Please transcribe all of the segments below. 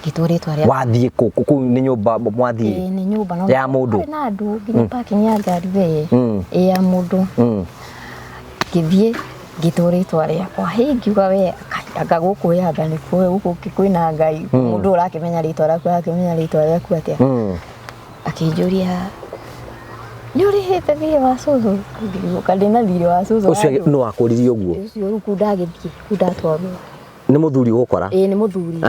Ngĩtwo rĩtwa rĩa Wathiĩ kũ? Kũu nĩ nyũmba mwathiĩ? Ĩĩ, nĩ nyũmba no Ya mũndũ? Kwarĩ na andũ nginya parking ya ngari we. Ĩĩ, ya mũndũ. Ngĩthiĩ ngĩtwo rĩtwa rĩakwa. Hĩ, ngiuga we, kai, anga gũkũ anga nĩkuo gũkũ kwĩna Ngai. Mũndũ ũrakĩmenya rĩtwa rĩaku arakĩmenya rĩtwa rĩaku atĩa? Akĩnjũria nĩ ũrĩhĩte thirĩ wa cũcũ? Ngĩriũka ndĩna thirĩ wa cũcũ. Ũcio nũ wakũririe ũguo? Ũcio rĩu kũu ndagĩthiĩ, kũu ndatwarwo. Nĩ mũthuri ũgũkora? Ĩĩ, nĩ mũthuri.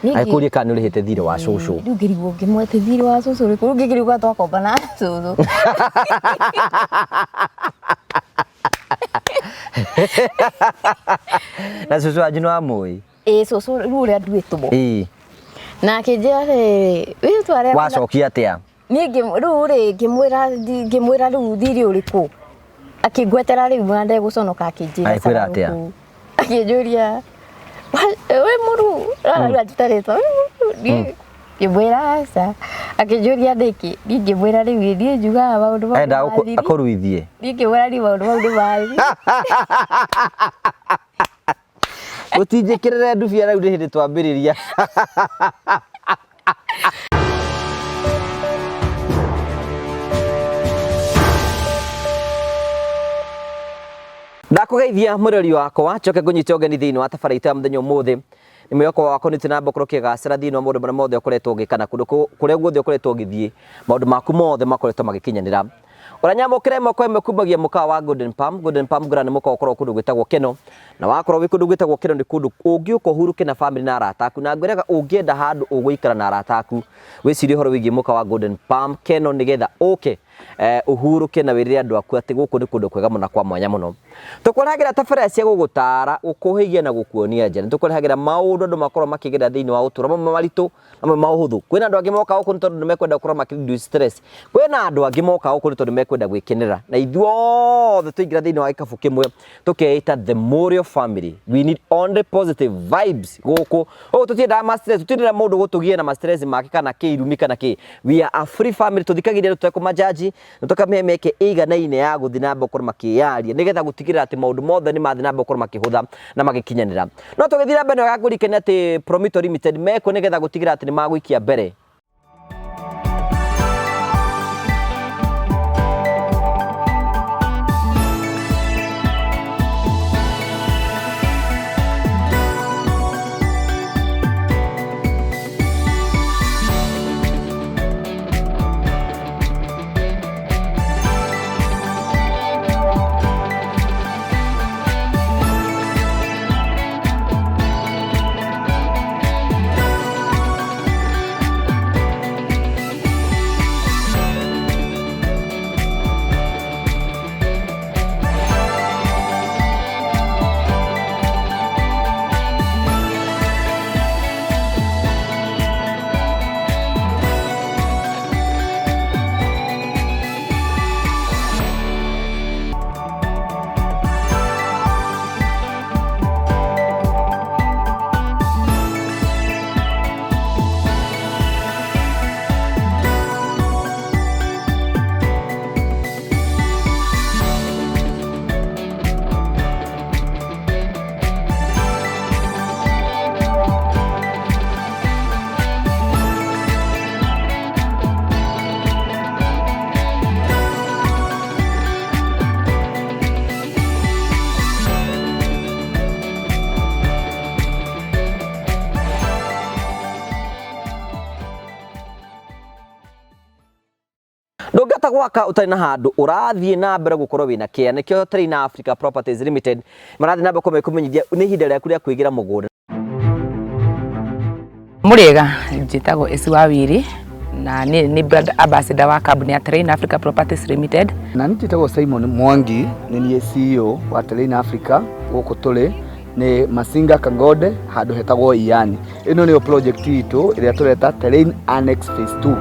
Agĩkũria kana nĩ ũrĩhĩte thirĩ wa cũcũ. Rĩu ngĩrigwo ngĩmwete thirĩ wa cũcũ ũrĩkũ? Rĩu ngĩkĩrigwo twakomba na cũcũ. Na cũcũ wanyu nĩ wamũĩ? Ĩĩ, cũcũ rĩu ũrĩa nduĩtwo. Ĩĩ. Na akĩnjĩra atĩrĩrĩ, rĩtwa rĩaku. Wacokia atĩa? Niĩ rĩu rĩ ngĩmwĩra ngĩmwĩra rĩu thirĩ ũrĩkũ? Akĩngwetera rĩu na ndegũconoka akĩnjĩra Agĩkwĩra atĩa? gũkũ. Akĩnjũria wĩ mũru? Rĩu anjĩta rĩtwa wĩ mũru? Niĩ ngĩmwĩra aca. Akĩnjũria nĩkĩ? Niĩ ngĩmwĩra rĩu niĩ njugaga maũndũ mau nĩ Enda ma thiri. akũruithie. Niĩ ngĩmwĩra niĩ maũndũ mau nĩ ma thiri. Ũtinjĩkĩrĩre ndubia rĩu nĩ hĩndĩ twambĩrĩria. Ndakũgeithia mwĩrori wakwa njoke ngũnyite ũgeni thĩinĩ wa tabarĩra itũ ya mũthenya ũmũthĩ. Nĩ mwĩhoko wakwa nĩ na mbere ũkĩgacĩra thĩinĩ wa maũndũ marĩa mothe ũkoretwo ũgĩka na kũndũ kũrĩa guothe ũkoretwo ũgĩthiĩ, maũndũ maku mothe makoretwo magĩkinyanĩra. Ũranyamũkĩra ĩmwe kwa ĩmwe kumagia mũkawa wa Golden Palm. Golden Palm Grand nĩ mũkawa ũkoragwo kũndũ gwĩtagwo Keno. Na wakorwo wĩ kũndũ gwĩtagwo Keno nĩ kũndũ ũngĩũka ũhurũke na famĩlĩ na arata aku. Na ngwĩraga ũngĩenda handũ ũgũikara na arata aku, wĩcirie ũhoro wĩgiĩ mũkawa wa Golden Palm Keno nĩgetha ũke ũhurũke na wĩrĩre andũ aku atĩ gũkũ nĩ kũndũ kwega mũno na kwa mwanya mũno. Tũkũrehagĩra tabarĩra cia gũgũtara, gũkũhĩgia na gũkuonia njĩra. Nĩ tũkũrehagĩra maũndũ andũ makoragwo makĩgerera thĩinĩ wa ũtũũro, mamwe maritũ, mamwe ma ũhũthũ. Kwĩna andũ angĩ mokaga gũkũ nĩ tondũ nĩ mekwenda gũkorwo makĩ reduce stress. Kwĩna andũ angĩ mokaga gũkũ nĩ tondũ mekwenda gwĩkenera. Na ithuothe twaingĩra thĩinĩ wa gĩkabũ kĩmwe tũkeĩta the Morio family. We need only positive vibes gũkũ. Gũkũ tũtiendaga ma stress, tũtiendaga mũndũ gũtũgia na ma stress make kana kĩirumi kana kĩ. We are a free family, tũthikagĩrĩria andũ tũtekũmajaji na tũkamahe mĩeke ĩiganaine ya gũthiĩ na mbere gũkorwo makĩyaria nĩgetha gũtigĩrĩra atĩ maũndũ mothe nĩ mathiĩ na mbere gũkorwo makĩhũtha na magĩkinyanĩra. No tũgĩthiĩ na mbere nĩ wega ngũririkanie atĩ Promito Limited mekuo nĩgetha gũtigĩrĩra atĩ nĩ magũikia mbere. Ndũngĩhota gwaka ũtarĩ na handũ ũrathiĩ na mbere gũkorwo wĩna kĩa. Nĩkĩo Trainer Africa Properties Limited marathiĩ na mbere gũkorwo magĩkũmenyithia nĩ ihinda rĩaku rĩa kwĩgĩra mũgũnda. Mũrĩega, njĩtagwo Esi Wawiri na niĩ nĩ brand ambassador wa kambuni ya Terrain Africa Properties Limited. Na niĩ njĩtagwo Simon Mwangi, nĩ niĩ CEO wa Terrain Africa. Gũkũ tũrĩ nĩ Masinga Kangode, handũ hetagwo Iyani. Ĩno nĩyo project itũ ĩrĩa tũreta Terrain Annex Phase 2.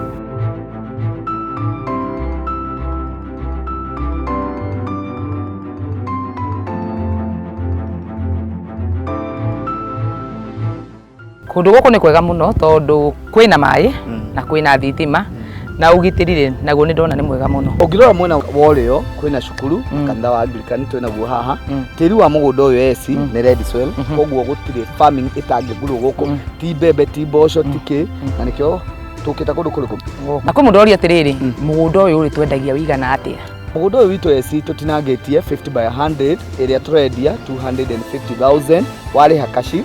Kũndũ gũkũ nĩ kwega mũno tondũ kwĩna maĩ na kwĩna thitima. Na ũgitĩri rĩ, naguo nĩ ndona nĩ mwega mũno. Ũngĩrora mwena wa ũrĩo kwĩna cukuru, kanitha wa Anglican twĩnaguo haha. Tĩri wa mũgũnda ũyũ eci nĩ red soil, koguo gũtirĩ farming ĩtangĩgurwo gũkũ, ti mbembe, ti mboco, ti kĩ, na nĩkĩo tũkĩte kũndũ kũrĩkũ? Na kwĩ mũndũ oria atĩrĩrĩ, mũgũnda ũyũ rĩ, twendagia wĩigana atĩa? Mũgũnda ũyũ witũ eci tũtinangĩtie 50 by 100, ĩrĩa tũrendia 250,000 warĩha kaci.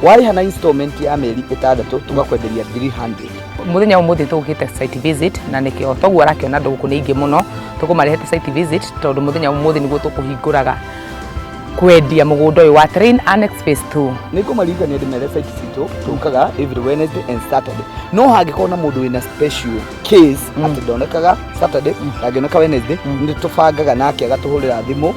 Warĩha na installment ya mĩeri 6 tũgakwenderia 300. Mũthenya ũmũthĩ tũgũkĩte site visit, na nĩkĩo toguo arakĩona andũ gũkũ nĩ aingĩ mũno. Tũkũmarehete site visit tondũ mũthenya ũmũthĩ nĩguo tũkũhingũraga kwendia mũgũnda ũyũ wa Terrain Annex Phase 2. Nĩ ngũmaririkania ndĩmere site citũ tũkaga every Wednesday and Saturday, no hangĩkorwo na mũndũ wĩna special case atĩ ndonekaga Saturday, ndangĩoneka Wednesday, nĩ tũbangaga nake, agatũhũrĩra thimũ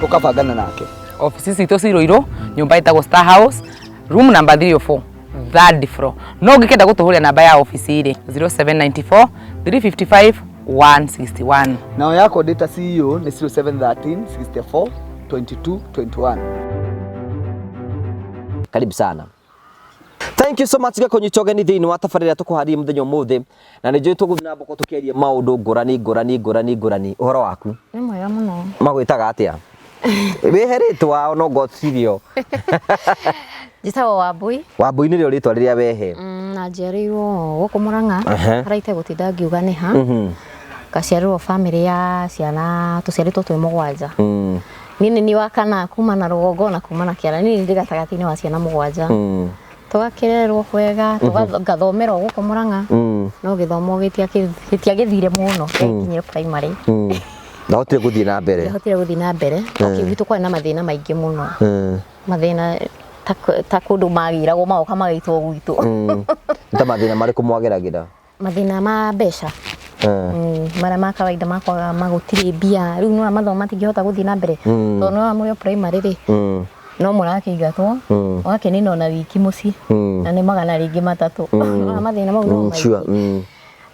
tũkabangana nake. Ofici citũ ciroirwo nyũmba ĩtagwo Star House, room number 304, third floor. No ũngĩkenda gũtũhũrĩra, namba ya ofici rĩ, 0794 355 161. Nao yakwa ndĩ ta CEO nĩ 0713 64 22 21. Karibu sana. Thank you so much gakũnyita ũgeni thĩinĩ wa tabarĩra tũkũharĩria mũthenya ũmũthĩ, na nĩ njũĩ tũgũthiĩ na mbere tũkĩaria maũndũ ngũrani ngũrani ngũrani ngũrani. Ũhoro waku? Nĩ mwega mũno. Magwĩtaga atĩa? Wĩhe rĩtwa no ngocirio. Njĩtagwo Wambui. Wambui nĩrĩo rĩtwa rĩrĩa wehe? Na njiarĩirwo gũkũ Murang'a. Harĩa itegũtinda ngiuga nĩ ha. Ngaciarĩrwo bamĩrĩ ya ciana, tũciarĩtwo twĩ mũgwanja. Niĩ nĩ niĩ wa kana kuma na rũgongo na kuma na kĩara. Niĩ ndĩ gatagatĩ-inĩ wa ciana mũgwanja. Tũgakĩrerwo kwega, ngathomera o gũkũ Murang'a. No gĩthomo gĩtiagĩthire mũno, gĩakinyire primary. Ndahotire gũthiĩ na mbere? Ndahotire gũthiĩ na mbere. Okay, gwitũ kwarĩ na mathĩna maingĩ mũno. Mathĩna ta kũndũ magĩragwo magoka magaitwo gwitũ. Nĩ ta mathĩna marĩkũ mwageragĩra? Mathĩna ma mbeca. Marĩa ma kawaida makwaga magũtirĩ mbia, rĩu nĩwona mathomo matingĩhota gũthiĩ na mbere, tondũ nĩwona mũrĩ o primary rĩ, no mũrakĩingatwo, ũgakĩnina ona wiki mũciĩ na nĩ 300. Nĩwona mathĩna mau no maingĩ.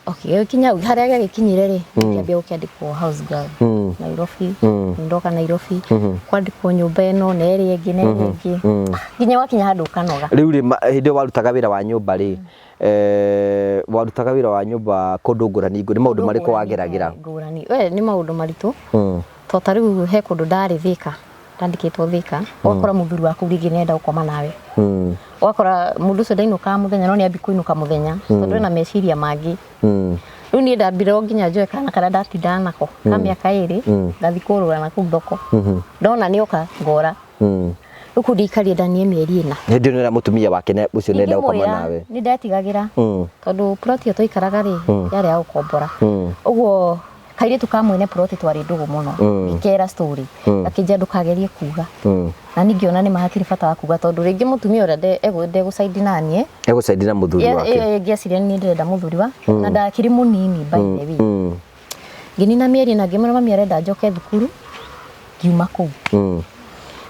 Okay, gĩgĩkinya harĩa gĩagĩkinyire rĩ, ngĩambia gũkĩandĩkwo house girl Nairobi. Ndoka Nairobi kwandĩkwo nyũmba ĩno na ĩrĩa ĩngĩ na ĩrĩa ĩngĩ, nginya wakinya handũ ũkanoga. Rĩu rĩ, hĩndĩ ĩyo warutaga wĩra wa nyũmba rĩ, warutaga wĩra wa nyũmba kũndũ ngũrani ngũrani, nĩ maũndũ marĩkũ wageragĩra? Ngũrani we, nĩ maũndũ maritũ, to ta rĩu he kũndũ ndarĩ Thika, ndandĩkĩtwo Thika, ũgakora mũthuri waku rĩngĩ nĩarenda gũkoma nawe, ũgakora mũndũ ũcio ndainũkaga mũthenya, no nĩambi kũinũka mũthenya tondũ ena meciria mangĩ. Rĩu niĩ ndambire o nginya njoe kana karĩa ndatindaga nako ka mĩaka 2, ngathiĩ kũrũra na kũu thoko, ndona nĩoka ngora. Rĩu kũu ndĩikarie ndanie mĩeri 4. Hĩndĩ ĩyo nĩra mũtumia wake ũcio nĩenda gũkoma Ingĩmwĩra, nawe? Nĩ ndetigagĩra tondũ plot ĩyo twaikaraga rĩ, yarĩ ya gũkombora. Ũguo kairĩtu ka mwene plot twarĩ ndũgũ mũno, ngĩkera story, gakĩnjĩra ndũkagerie kuga, na niĩ ngĩona nĩ ma hatirĩ bata wa kuga, tondũ rĩngĩ mũtumia ũrĩa ndegũcaidi naniĩ. Egũcaidi na mũthuri wake. Ngĩeciria nĩ ndĩrenda mũthuri wa na ndakĩrĩ mũnini by the way. Ngĩnina mĩeri 4, ngĩmwĩra mami arenda njoke thukuru, ngiuma kũu.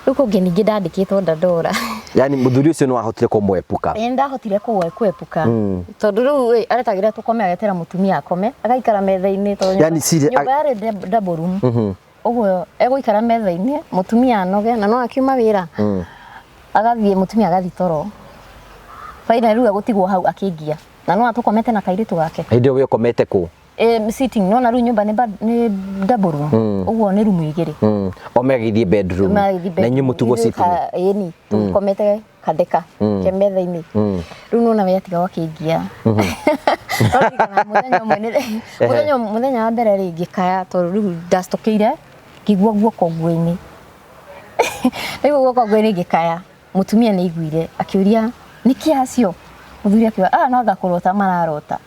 Rĩu kũngĩ ningĩ ndandĩkĩtwo Dandora. Yani mũthuri ũcio nĩ wahotire kũmwepuka? Ĩ, ndahotire kwepuka, tondũ rĩu ĩ, aretagĩra tũkome, agetera mũtumia akome, agaikara metha-inĩ, tondũ Yani nyũmba yarĩ double room. Ũguo egũikara metha-inĩ, mũtumia anoge, na no akiuma wĩra agathiĩ, mũtumia agathiĩ toro. Finally rĩu agũtigwo hau akĩngia, na no atũkomete na kairĩtu gake. Hĩndĩ ĩyo we ũkomete kũ? Sitting, nona rĩu nyũmba nĩ double room, ũguo nĩ rumu igĩrĩ. O megagĩthiĩ bedroom Magĩthiĩ na inyuĩ mũtigwo ithuĩ sitting? Ĩni tũgĩkomete kandeka ke metha-inĩ. Rĩu nona we atiga akĩngia. No ndirikanaga mũthenya ũmwe mũthenya wa mbere rĩ, ngĩkaya, tondũ rĩu ndacitũkĩire ngĩigua guoko nguo-inĩ. Ndaigua guoko nguo-inĩ ngĩkaya, mũtumia nĩ aiguire, akĩũria nĩkĩ acio. Mũthuri akiuga, ah, no anga kũrota mararota.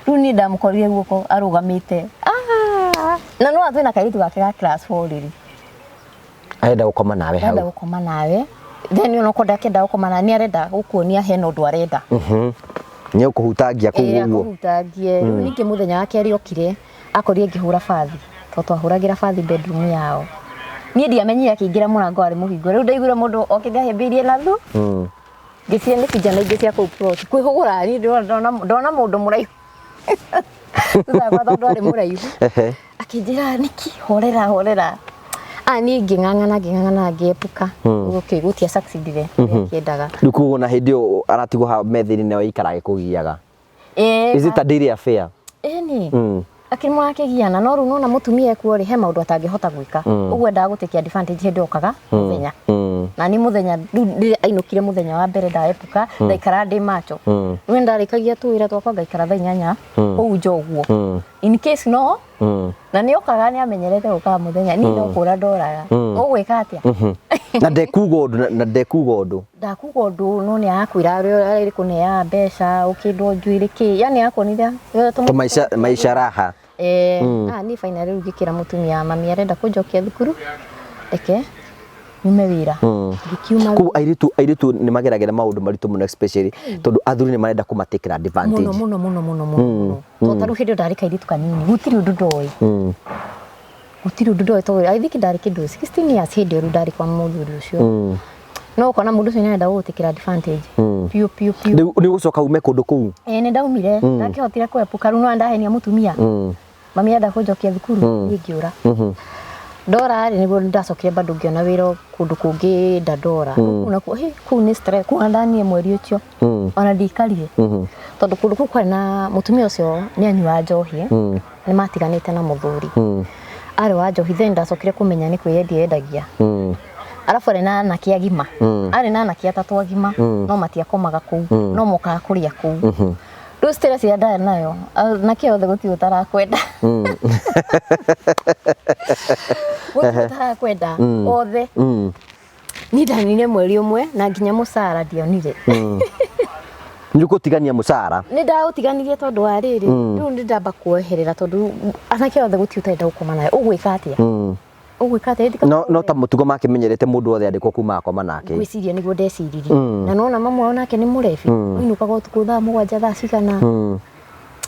Rĩu niĩ ndamũkorire guoko arũgamĩte. Ah, na no atwĩ na kairĩtu gake ga class 4 rĩrĩ. Arenda gũkoma nawe Arenda hau? Gũkoma nawe. Then onokorwo ndakĩenda gũkoma nawe, nĩ arenda gũkuonia hena ũndũ arenda. Nĩ ũkũhutangia kũu Ĩĩ, ũguo? Akũhutangie. Rĩu ningĩ mũthenya wa kerĩ okire, akorire ngĩhũra bathi, tondũ twahũragĩra bathi bedroom yao. Niĩ ndiamenyire akĩingĩra mũrango warĩ mũhingo. Rĩu ndaiguire mũndũ okĩte ahĩmbĩirie na thu. Ngĩciria nĩ vijana ingĩ cia kũu plot. Kwĩhũgũra niĩ ndona mũndũ mũraihu. Thutha wakwa, tondũ arĩ mũraihu. Akĩnjĩra nĩkĩ, horera horera. Ah, niĩ ngĩng'ang'ana ngĩng'ang'ana ngĩepuka. Okay, gũtia succeedire ũrĩa akĩendaga. Rĩu koguo na hĩndĩ ĩyo aratigwo ha metha-inĩ nawe ikara agĩkũgiaga? Ĩĩ. Is it a daily affair? Ĩni. Akĩrĩ mũrakĩgiana no rĩu nona mũtumia ekuo rĩ, he maũndũ atangĩhota gwĩka. Ũguo endaga gũtake advantage hĩndĩ okaga mũthenya. Na niĩ mũthenya rĩu rĩrĩa ainũkire mũthenya wa mbere ndaepuka, ndaikara ndĩ macho. Rĩu ndarĩkagia tũwĩra twakwa ngaikara thaa 8 kũu nja ũguo. In case no na nĩ okaga, nĩ amenyerete gũkaga mũthenya, niĩ no kũra ndoraga. Ũgwĩka atĩa? Na ndekuga ũndũ na ndekuga ũndũ. Ndakuga ũndũ, no nĩ arakwĩra ũrĩa arĩ kũneaga mbeca, ũkĩndwo njuĩrĩ kĩ, yani akuonithia to maisha maisha raha. Eh, ah, niĩ finally rĩu ngĩkĩra mũtumia, mami arenda kũnjokia thukuru, reke nyume wĩra. Ngĩkiuma. Koguo airĩtu nĩ mageragĩra maũndũ maritũ mũno, especially tondũ athuri nĩ marenda kũmatakĩra advantage. Mũno mũno mũno mũno mũno mũno, tondũ tarĩu hĩndĩ ĩyo ndarĩ kairĩtu kanini, gũtirĩ ũndũ ndoĩ, gũtirĩ ũndũ ndoĩ, tondũ I think ndarĩ kĩndũ 16 years hĩndĩ ĩyo rĩu ndarĩ kwa mũthuri ũcio. No ũkona mũndũ ũcio nĩ arenda gũgũtakĩra advantage piũ piũ piũ. Rĩu nĩ ũgũcoka ume kũndũ kũu? Ĩĩ, nĩ ndaumire, ndakĩhotire kwepuka rĩu, no ndahenia mũtumia, mami enda kũnjokia thukuru, niĩ ngĩũra. Ndora rĩ, nĩguo ndacokire bado ngĩona wĩra kũndũ kũngĩ Dandora. Kũu nakuo, hĩ, kũu nĩ stress, kũu ndanie mweri ũcio ona ndiikarire, tondũ kũndũ kũu kwarĩ na mũtumia ũcio nĩ anyuaga njohi, nĩ matiganĩte na mũthuri, arĩ wa njohi. Then ndacokire kũmenya nĩ kwĩyendia endagia. Arabu arĩ na anake agima, arĩ na anake atatũ agima, no matiakomaga kũu, no mokaga kũrĩa kũu. Rĩu stress ĩrĩa ndarĩ nayo, anake othe gũtirĩ ũtarakwenda, gũtirĩ ũtarakwenda, othe. Niĩ ndanine mweri ũmwe na nginya mũcara ndionire. Nĩ ũgũtigania mũcara? Nĩ ndaũtiganirie, tondũ wa rĩrĩ, rĩu nĩ ndamba kuoherera, tondũ anake othe gũtirĩ ũtarenda gũkoma nawe. Ũgwĩka atĩa? Ũgwĩka atĩa? No ta mũtugo makĩmenyerete, mũndũ wothe andĩkwo kuma akoma nake. Ngwĩciria nĩguo ndeciririe, na nona mamwe wao nake nĩ mũrebi, ũinũkaga ũtukũ thaa 7, thaa cigana.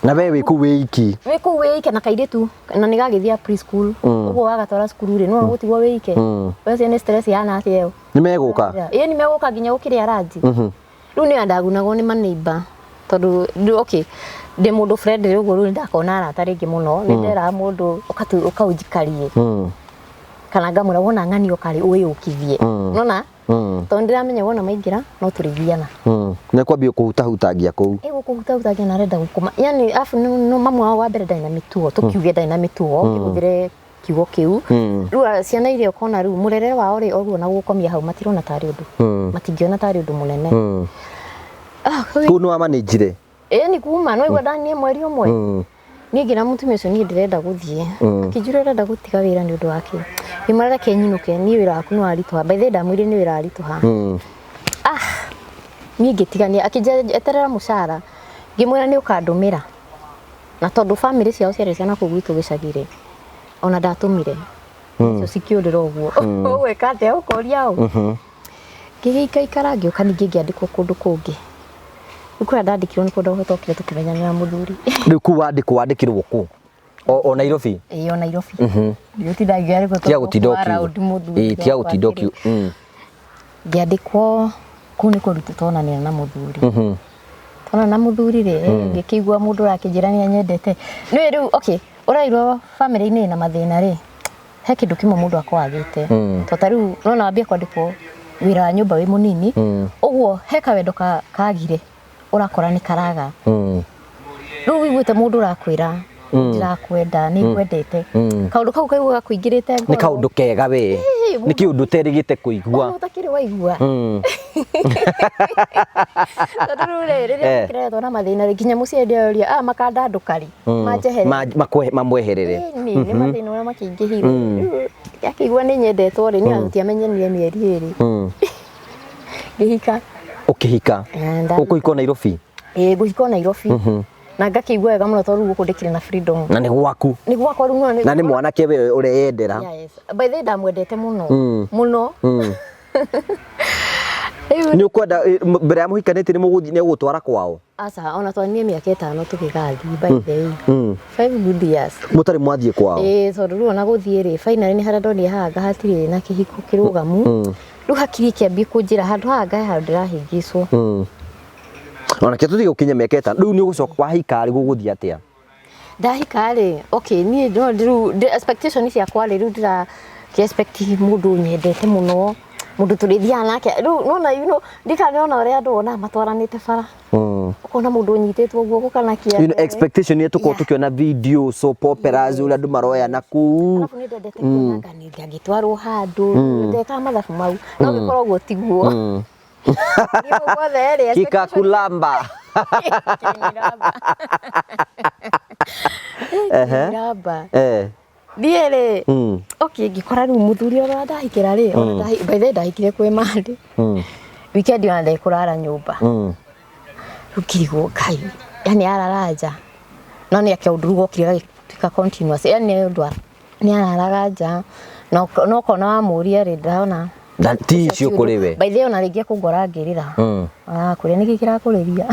Na we wĩ kũu wĩ iki? Wĩ kũu wĩ ike na kairĩtu, na nĩ gagĩthiĩ preschool. Ũguo wagatwara cukuru rĩ, no gũtigwo wĩ ike. Wecio nĩ stress yana atĩa ĩyo? Nĩ megũka? Ĩĩ, nĩ megũka nginya gũkĩrĩa ranji. Rĩu nĩ ndagunagwo nĩ maneiba, tondũ okay, ndĩ mũndũ friendly ũguo, rĩu nĩ ndakona arata rĩngĩ mũno, nĩ nderaga mũndũ ũkaunjikarie, kana ngamwĩra wona ng'ani ũkarĩ wĩyũkithie, nona tondũ ndĩramenya wona maingĩra no tũrĩgiana. Nĩ kwambia kũhutahutangia kũu. Ĩ, gũkũhutahutagia na arenda gũkoma, yani afu no mamu wao wa mbere ndarĩ na mĩtugo, tũkiuge ndarĩ na mĩtugo, kĩhũthĩre kiugo kĩu. Rĩu ciana iria ũkona rĩu mũrere wao rĩ, oguo na gũkomia hau matirona tarĩ ũndũ, matingĩona tarĩ ũndũ mũnene. Ah, kũu nĩ wamanĩnjire? Ĩ, nĩ kuma no igua ndanie mweri ũmwe, niĩ ngĩra mũtumia ũcio, niĩ ndĩrenda gũthiĩ. Akĩnjĩra ũrenda gũtiga wĩra nĩ ũndũ wa kĩ? Ngĩmwĩra reke nyinũke, niĩ wĩra waku nĩ waritũha. By the way, ndamwĩrire nĩ wĩra waritũha. Ah, niĩ ngĩtigania, akĩnjĩra eterera mũcara, ngĩmwĩra nĩ ũkandũmĩra, na tondũ bamĩrĩ ciao ciarĩ ciana kũu gwitũ gĩcagi-rĩ, ona ndatũmire icio cikĩũrĩra ũguo. Ũgwĩka atĩa? Ũkũria ũ? Ngĩgĩikaikara, ngĩũka ningĩ ngĩandĩkwo kũndũ kũngĩ. Rĩu kũrĩa ndandĩkirwo nĩ kũndũ tokire tũkĩmenyana na mũthuri. Rĩu kũu wandĩkwo, wandĩkirwo kũ? O Nairobi? Ĩĩ, o Nairobi. Ndiũtinda ngĩarĩkwo. Tiga gũtinda ũkiuga. Mũthuri. Ĩĩ, tiga gũtinda ũkiuga. Ngĩandĩkwo kũu nĩ kũrutwo, twonanire na mũthuri. Twonana na mũthuri rĩ, ngĩkĩigua mũndũ ũrakĩnjĩra nĩ anyendete. Nĩ rĩu okay, ũrairwo bamĩrĩ-inĩ ĩna mathĩna rĩ, he kĩndũ kĩmwe mũndũ akoragwo agĩte. To ta rĩu nona wambia kwandĩkwo wĩra wa nyũmba wĩ mũnini, ũguo he kawendo kagire, ũrakora nĩ karaga. Rĩu ũiguĩte mũndũ ũrakwĩra ndĩrakwenda, nĩ ngwendete, kaũndũ kau kaiguaga kũingĩrĩte Nĩ ngoro. kaũndũ kega we. Nĩ kĩũndũ ũterĩgĩte kũigua. Ona ũtakĩrĩ waigua. Tondũ rĩu rĩ, rĩrĩa gũkĩrehetwo na mathĩna rĩ, nginya mũciĩ ndĩoria makandandũka rĩ, manjeherere. Mamweherere. Ĩni, nĩ mathĩna ũrĩa makĩingĩhire. Rĩu akĩigua nĩ nyendetwo rĩ, nĩ tũtiamenyanire mĩeri 2, ngĩhika. Ũkĩhika? Eh, Ũkũhika o Nairobi? Ĩĩ, ngũhika o Nairobi, na ngakĩigua wega mũno, tondũ rĩu gũkũ ndĩkĩrĩ na freedom. Na nĩ gwaku. Nĩ gwakwa rĩu, no Na nĩ mwanake we ũreyendera. Yes. By the way, ndamwendete mũno mũno. Rĩu Nĩ ũkwenda mbere ya mũhikanĩtie nĩ mũgũthiĩ, nĩ ũgũtwara kwao? Aca, ona twanire mĩaka 5 tũgĩgathiĩ, by the way. 5 good years. Mũtarĩ mwathiĩ kwao? Ĩĩ, tondũ rĩu ona gũthiĩ rĩ, finally nĩ harĩa ndonire haha hatirĩ na kĩhiko kĩrũgamu. Rĩu hakiri ikĩambia kũnjĩra handũ haha ngae handũ ndĩrahĩngĩcwo. Ona kĩo tũthiĩ gũkinya mĩaka 5, rĩu nĩ ũgũcoka wahika rĩ, gũgũthiĩ atĩa? Ndahika rĩ, okay, niĩ no rĩu expectation ciakwa rĩ, rĩu ndĩra kĩ expect mũndũ nyendete mũno, Mũndũ tũrĩthiaga nake rĩu nona ndikanona ũrĩa andũ wonaga matwaranĩte bara, ũkona mũndũ ũnyitĩtwo guoko kana kĩande. Expectation iria tũkoragwo tũkĩona video, soap operas, ũrĩa andũ maroyana kũu. Arabu nĩ ndendete kuona anga nĩ ngangĩtwarwo handũ ndekaga mathabu mau, no gĩkorwo ũguo tiguo. Niĩ guothe rĩ, Kikakulamba. Kĩniramba. Kĩniramba. Niĩ rĩ, okay, ngĩkora rĩu mũthuri ũrĩa ndahikĩra rĩ, ona by the way ndahikire kwĩ Monday, weekend ona ndekũrara nyũmba. Rĩu ngĩrigwo Ngai, yani arara nja, no nĩ ake ũndũ rĩu wokire gagĩtuĩka continuous, yani nĩ ũndũ nĩ araraga nja na no ũkona wamũria rĩ, ndĩrona Na ti icio kũrĩ we. By the way, ona rĩngĩ akũngora ngĩrĩra, arakũria nĩkĩ kĩrakũrĩria,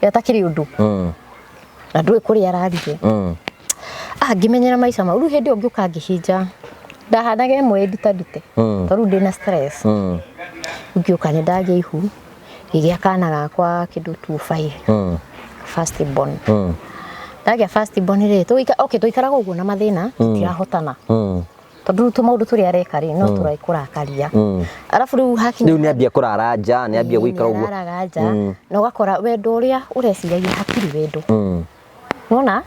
atakĩrĩ ũndũ na ndũĩ kũrĩa ararire. Ah, ngĩmenyera maica mau. Rĩu hĩndĩ ĩyo ngĩũka ngĩhinja, ndahanaga ĩmwe ndutandute, tondũ rĩu ndĩna stress. Rĩu ngĩũka nĩ ndagĩa ihu, ngĩgĩa kana gakwa kĩndũ 25, first born. Ndagĩa first born rĩ, okay, tũikaraga ũguo na mathĩna, tũtirahotana, tondũ rĩu tũmaũndũ tũrĩa areka rĩ, no tũrakũrakaria. Arabu rĩu hakinya Rĩu nĩ ambia kũrara nja, nĩ ambia gũikara ũguo. Nĩararaga nja, na ũgakora wendo ũrĩa ũreciragia hatirĩ wendo. Nona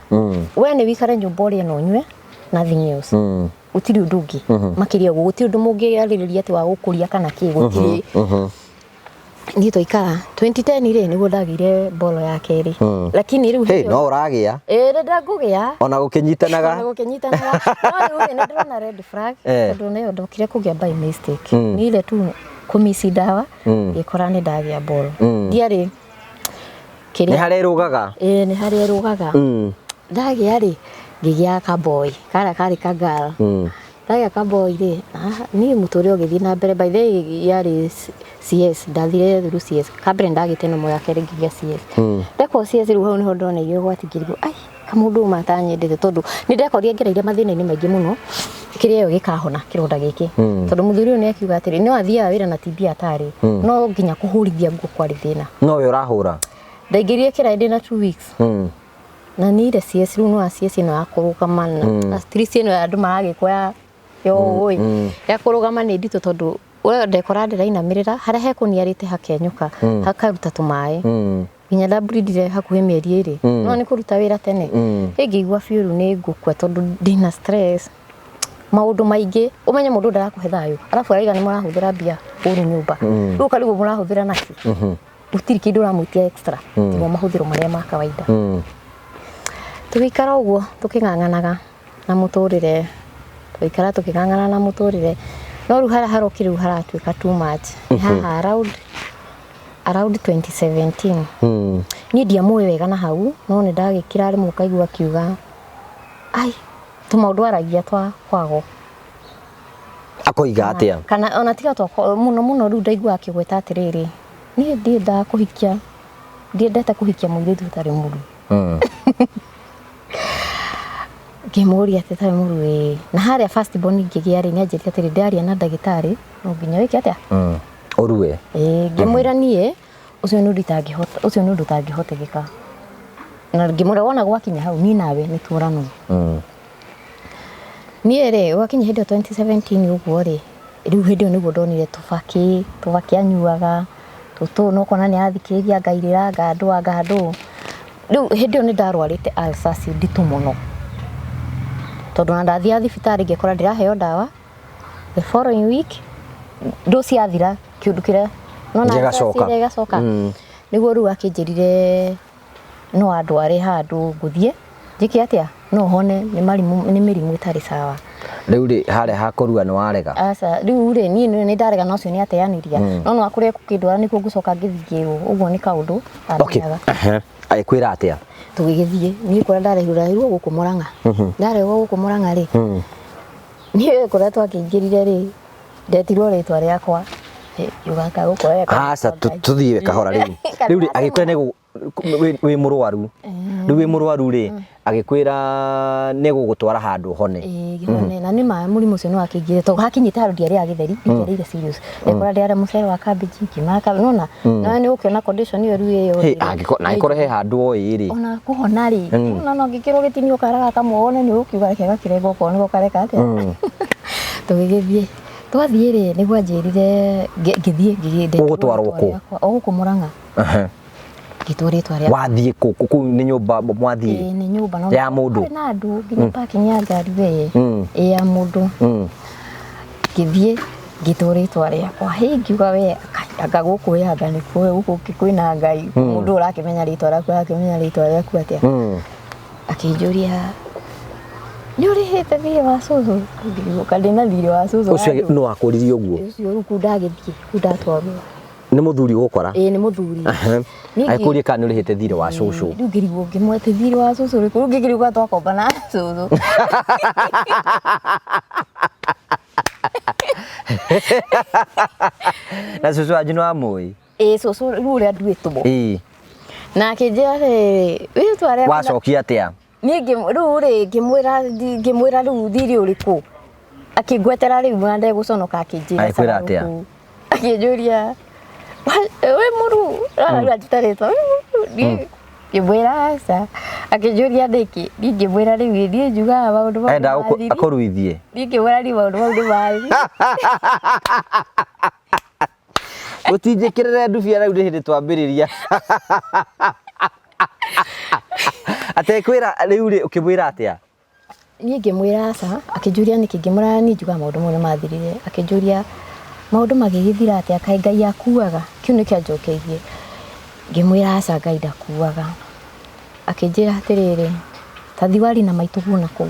we nĩ wikare nyũmba ũrĩe na ũnyue, nothing else. Gũtirĩ ũndũ ũngĩ makĩria ũguo, gũtirĩ ũndũ mũngĩarĩrĩria atĩ wa gũkũria kana kĩ, gũtirĩ. Niĩ twaikara 2010 rĩ, nĩguo ndagĩire bolo ya kerĩ, lakini rĩu Hey, hĩndĩ ĩyo- no ũragĩa. Ĩĩ, nĩ ndangũgĩa. Ona gũkĩnyitanaga. Ona gũkĩnyitanaga, no rĩu rĩ, nĩ ndĩrona red flag, tondũ nĩyo ndokire kũgĩa by mistake. Nĩ ile tu kũmici ndawa, ngĩkora nĩ ndagĩa bolo, ndiarĩ Nĩ kĩrĩa. Harĩa ĩrũgaga. Ĩĩ, nĩ harĩa ĩrũgaga. Ndagĩa rĩ, ngĩgĩa kaboy karĩa karĩ kagirl. Ndagĩa kaboy rĩ, ah, niĩ mũtũrĩre ũgĩthiĩ na mbere. By the way, yarĩ CS, ndathire through CS. Kambere ndagĩte nomo, ya kerĩ ngĩgĩa CS. Ndekwo CS rĩu, hau nĩho ndoneire ũgwati, ngĩrigwo ai kamũndũ ũyũ matanyendete, tondũ nĩ ndekorire ngereire mathĩna-inĩ maingĩ mũno, kĩrĩa ĩyo gĩkahona kĩronda gĩkĩ, tondũ mũthuri ũyũ nĩ akiuga atĩrĩ, no athiaga wĩra na TB atarĩ no nginya kũhũrithia nguo kwarĩ thĩna. No we ũrahũra. Ndaingĩrire kĩraĩ ndĩna 2 weeks, na nĩ ile CS rĩu, no CS ĩno ya kũrũgama na at least ĩno ya andũ maragĩkwo ya yo ũĩ ya kũrũgama nĩ nditũ, tondũ we ndekora ndĩrainamĩrĩra harĩa hekũniarĩte hakenyũka hakaruta tũmaĩ, nginya ndamburidire hakuhĩ mĩeri 2, no nĩ kũruta wĩra tene. Ĩngĩigua biũ rĩu nĩ ngũkua, tondũ ndĩna stress, maũndũ maingĩ. Ũmenye mũndũ ndarakũhe thayũ, arabu araiga nĩ mũrahũthĩra mbia ũru nyũmba, rĩu ũkarigwo mũrahũthĩra nakĩ, gũtirĩ kĩndũ ũramwĩtia extra tiga mahũthĩro marĩa ma kawaida. Tũgĩikara ũguo tũkĩng'ang'anaga na mũtũrĩre, tũgĩikara tũkĩng'ang'ana na mũtũrĩre, no rĩu harĩa harokire rĩu haratuĩka too much nĩ haha around 2017. Niĩ ndiamũĩ wega na hau, no nĩ ndagĩkira rĩmwe ũkaigua akiuga ai tũmaũndũ aragia twa kwago. Akoiga atĩa? Kana ona tiga twa mũno mũno, rĩu ndaigua akĩgweta atĩrĩrĩ, niĩ ndiendaga kũhikia, ndiendete kũhikia mũirĩtu ũtarĩ mũru. Ngĩmũria atĩ tarĩ mũru? Ĩĩ. Na harĩa first born ngĩgĩa rĩ, nĩ anjĩrire atĩrĩ, ndaria na ndagĩtarĩ, no nginya wĩke atĩa? Ũrue. Ĩĩ, ngĩmwĩra niĩ ũcio nĩ ũndũ itangĩhota, ũcio nĩ ũndũ ũtangĩhotekeka, na ngĩmwĩra wona gwakinya hau niĩ nawe nĩ tuoranwo. Niĩ rĩ, gwakinya hĩndĩ ĩyo 2017 ũguo rĩ, rĩu hĩndĩ ĩyo nĩguo ndonire tũbakĩ tũbakĩ anyuaga tũtũ, no kona nĩ athikĩrĩria ngairĩra ngandũ ngandũ. Rĩu hĩndĩ ĩyo nĩ ndarwarĩte ulcers nditũ mũno, tondũ ona ndathiaga thibitarĩ ngĩkora ndĩraheo ndawa, the following week ndũ ciathira kĩũndũ kĩrĩa nona Gĩgacoka. Gĩgacoka. Nĩguo rĩu akĩnjĩrire no andware handũ ngũthiĩ njĩke atĩa no hone, nĩ marimũ, nĩ mĩrimũ ĩtarĩ sawa. Rĩu rĩ, harĩa hakũrua nĩ warega? Aca, rĩu rĩ, niĩ nĩ ndarega, na ũcio nĩ ateanĩria, no no akũrĩa kũkĩndwara nĩkuo ngũcoka ngĩthiĩ ũguo, nĩ kaũndũ amenyaga. Agĩkwĩra atĩa? Tũgĩgĩthiĩ, niĩ kũrĩa ndarehirwo, ndarehirwo gũkũ Mũrang'a. Ndarehwo gũkũ Mũrang'a rĩ, niĩ kũrĩa twakĩingĩrire rĩ, ndetirwo rĩtwa rĩakwa. Ngiuga gũkũ weka. Aca, tũthiĩ kahora rĩu. Rĩu rĩ, agĩkwĩra nĩ wĩ mũrwaru, rĩu wĩ mũrwaru rĩ, agĩkwĩra nĩ gũgũtwara handũ hone. Ĩĩ, ngĩhone, na nĩ ma mũrimũ ũcio nĩ wakĩingĩrire, tondũ hakinyĩte handũ ndiarĩaga gĩtheri, ingĩarĩire serious, ndekora ndĩarĩa mũcere wa cabbage, ngima nona na nĩ ũkĩona condition ĩyo rĩu ĩyo. Hey, angĩkorwo na angĩkorwo he handũ oĩ rĩ. Ona kũhona rĩ, ona no ngĩkĩrwo gĩtinio kara gaka kamwe wone nĩ ũkiuga reke gakĩrengwo, okorwo nĩko kareka atĩa. Tũgĩgĩthiĩ. Twathiĩ rĩ, nĩguo anjĩrire ngĩthiĩ Ũgũtwarwo kũ? O gũkũ Mũrang'a. Ngĩtwo rĩtwa rĩakwa. Wathiĩ kũ? Kũu nĩ nyũmba mwathiĩ? Ĩĩ, nĩ nyũmba no Ya mũndũ? Kwarĩ na andũ nginya parking ya ngari we. Ĩĩ, ya mũndũ. Ngĩthiĩ ngĩtwo rĩtwa rĩakwa. Hĩ, ngiuga we anga gũkũ ĩ anga nĩkuo gũkũ kwĩna Ngai. Mũndũ ũrakĩmenya rĩtwa rĩaku arakĩmenya rĩtwa rĩaku atĩa? Akĩnjũria nĩ ũrĩhĩte thirĩ wa cũcũ? Ngĩgũka ndĩna thirĩ wa cũcũ. Ũcio nũ wakũririe ũguo? Ũcio rĩu kũu ndagĩthiĩ, kũu ndatwarwo. Nĩ mũthuri ũgũkora? Ĩĩ, nĩ mũthuri. Niĩ Agĩkũria kana nĩ ũrĩhĩte thirĩ wa cũcũ. Rĩu ngĩrigwo ngĩmwete thirĩ wa cũcũ ũrĩkũ? Rĩu ngĩkĩrigwo twakomba na cũcũ. Na cũcũ wanyu nĩ wamũĩ? Ĩĩ, cũcũ rĩu ũrĩa nduĩtwo. Ĩĩ. Na akĩnjĩra atĩrĩrĩ, rĩtwa rĩaku Wacokia atĩa? Niĩ rĩu rĩ ngĩmwĩra rĩu thirĩ ũrĩkũ? Akĩngwetera rĩu na ndegũconoka akĩnjĩra. Agĩkwĩra atĩa? Akĩnjũria wĩ mũru? Rĩu anjĩta rĩtwa wĩ mũru? Niĩ ngĩmwĩra aca. Akĩnjũria nĩkĩ? Niĩ ngĩmwĩra rĩu niĩ njugaga maũndũ mau Enda nĩ mathiri. akũruithie. Niĩ ngĩmwĩra niĩ maũndũ mau nĩ mathiri. Ũtinjĩkĩrĩre ndubia rĩu nĩ hĩndĩ twambĩrĩria. Atekwĩra rĩu rĩ ũkĩmwĩra atĩa? Niĩ ngĩmwĩra aca, akĩnjũria nĩkĩ, ngĩmwĩra niĩ njugaga maũndũ mau nĩ mathirire. Akĩnjũria maũndũ magĩgĩthira atĩa, kaĩ Ngai akuaga? Kĩu nĩkĩo anjokeirie. Ngĩmwĩra aca, Ngai ndakuaga. Akĩnjĩra atĩrĩrĩ, ta thiĩ warie na maitũguo na kũu,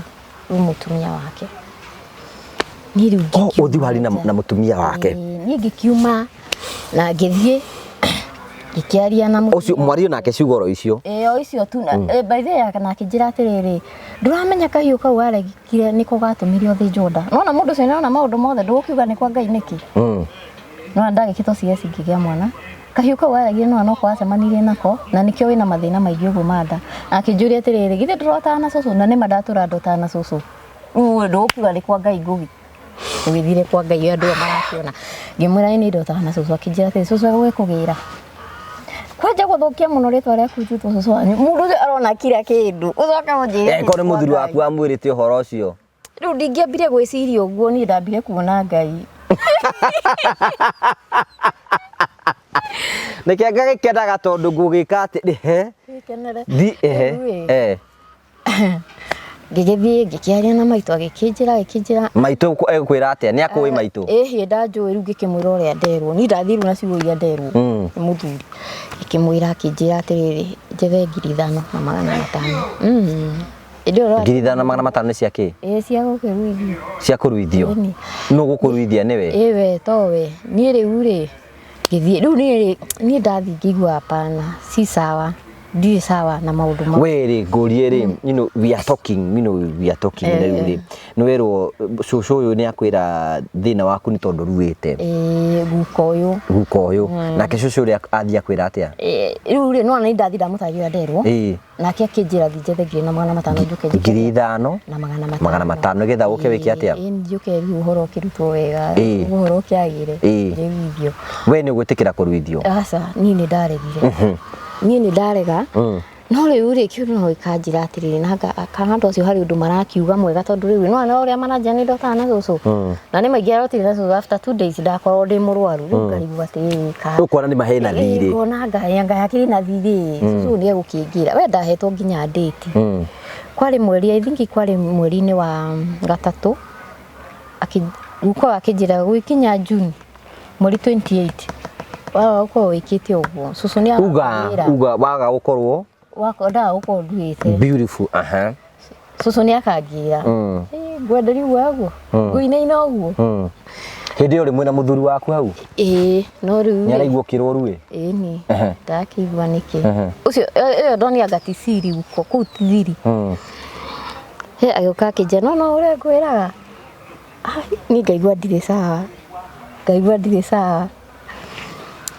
rĩu mũtumia wake. Niĩ rĩu Oh, ũthiĩ warie na mũtumia wake. Niĩ ngĩkiuma na ngĩthiĩ ngĩkĩaria na mũtumia. Ũcio mwario nake ciugo oro icio. Ĩĩ, o icio tu. By the way, na akĩnjĩra atĩrĩrĩ, ndũramenya kahiũ kau waregire nĩko gatũmire ũthĩnjwo nda. Nĩwona mũndũ ũcio nĩarona maũndũ mothe, ndũgũkiuga nĩ kwa Ngai nĩkĩ? Nĩwona ndagĩkĩtwo CS ngĩgĩa mwana. Kahiũ kau waregire nĩwona noko wacemanirie nako na nĩkĩo wĩna mathĩna maingĩ ũguo ma nda. Na akĩnjũria atĩrĩrĩ, githĩ ndũrotaga na cũcũ? Na nĩma ndatũra ndotaga na cũcũ. Rĩu ndũgũkiuga nĩ kwa Ngai ngũgĩ. Ngũgĩthire kwa Ngai andũ aya marakĩona. Ngĩmwĩra ĩĩ nĩ ndotaga na cũcũ. Akĩnjĩra atĩrĩ, cũcũ egũgĩkũgĩra. Kwanja gũthũkia mũno rĩtwa rĩaku njĩtwo cũcũ wanyu. Mũndũ ũcio arona kira kĩndũ. Ũcoke ũnjĩre Korwo nĩ mũthuri waku wamwĩrĩte ũhoro ũcio. Rĩu ndingĩambire gwĩciria ũguo, niĩ ndambire kuona Ngai. Nĩkĩo ngagĩkenaga tondũ ngũgĩka atĩ ehe. Gĩkenere. Thi ehe. Rĩu ĩ. Ngĩgĩthiĩ ngĩkĩaria na maitũ agĩkĩnjĩra agĩkĩnjĩra. Maitũ egũkwĩra atĩa? Nĩ akũĩ maitũ? Ĩhĩ ndanjũĩ rĩu ngĩkĩmwĩra ũrĩa nderwo. Niĩ ndathirwo na ciugo iria nderwo nĩ mũthuri. Ngĩkĩmwĩra akĩnjĩra atĩrĩrĩ, njethe 5,500. Hĩndĩ ĩyo 5,500 nĩ cia kĩ? Ĩĩ, cia gũkĩruithio. Cia kũruithio? Ĩni. Nũ gũkũruithia nĩwe? Ĩĩ we towe. Niĩ rĩu rĩ ngĩthiĩ rĩu niĩ rĩ niĩ ndathiĩ ngĩigua hapana, si sawa. Ndirĩ sawa na maũndũ mau. We rĩ ngũrie rĩ, you know we are talking, you know we are talking rĩu rĩ. Nĩ werwo cũcũ ũyũ nĩ akwĩra thĩna waku nĩ tondũ ũruĩte. Ĩĩ, guka ũyũ. Guka ũyũ. Nake cũcũ ũrĩa athiĩ akwĩra atĩa? Rĩu rĩ nĩwona niĩ ndathiĩ ndamũtarĩria ũrĩa nderwo. Nake akĩnjĩra thiĩ njethe 5,500 njũke njĩke. 5,000 Na magana matano. Magana matano nĩgetha ũke wĩke atĩa? Ĩĩ, njũke rĩu ũhoro ũkĩrutwo wega. Ũhoro ũkĩagĩre. Njĩruithio. We nĩ ũgwĩtĩkĩra kũruithio? Aca, niĩ nĩ ndaregire. Niĩ nĩ ndarega. No rĩu rĩ kĩũndũ no gĩkanjĩra atĩrĩrĩ, na kana andũ acio harĩ ũndũ marakiuga mwega tondũ rĩu nĩwona ũrĩa maranjĩra nĩ ndotaga na cũcũ. Na nĩ maingĩ arotire na cũcũ after 2 days ndakorwo ndĩ mũrwaru. Rĩu ngarigwo atĩrĩrĩ ka. Ũkuona nĩ mahena thirĩ. Ngona Ngai akĩrĩ na thirĩ. Cũcũ nĩ egũkĩngĩra. We ndahetwo nginya date. Kwarĩ mweri, I think kwarĩ mweri-inĩ wa gatatũ. Guka akĩnjĩra gũgĩkinya June mweri 28. Waga gũkorwo wĩkĩte ũguo. Cũcũ nĩ Uga, uga waga gũkorwo Ndaga gũkorwo nduĩte. Beautiful. Cũcũ nĩ akangĩra. Ngwenda rĩu waguo. Ngũinaina ũguo. Hĩndĩ ĩyo rĩ mwĩna mũthuri waku hau? Ĩĩ, no rĩu Nĩ araigua ũkĩrwo ruĩ? Ĩĩ ni. Ndakĩigua nĩkĩ. Ũcio ĩyo ndonianga ti siri guko, kũu ti thiri. He agĩũka akĩnjĩra, no no ũrĩa ngwĩraga. Ai, niĩ ngaigua ndirĩ sawa. Ngaigua ndirĩ sawa.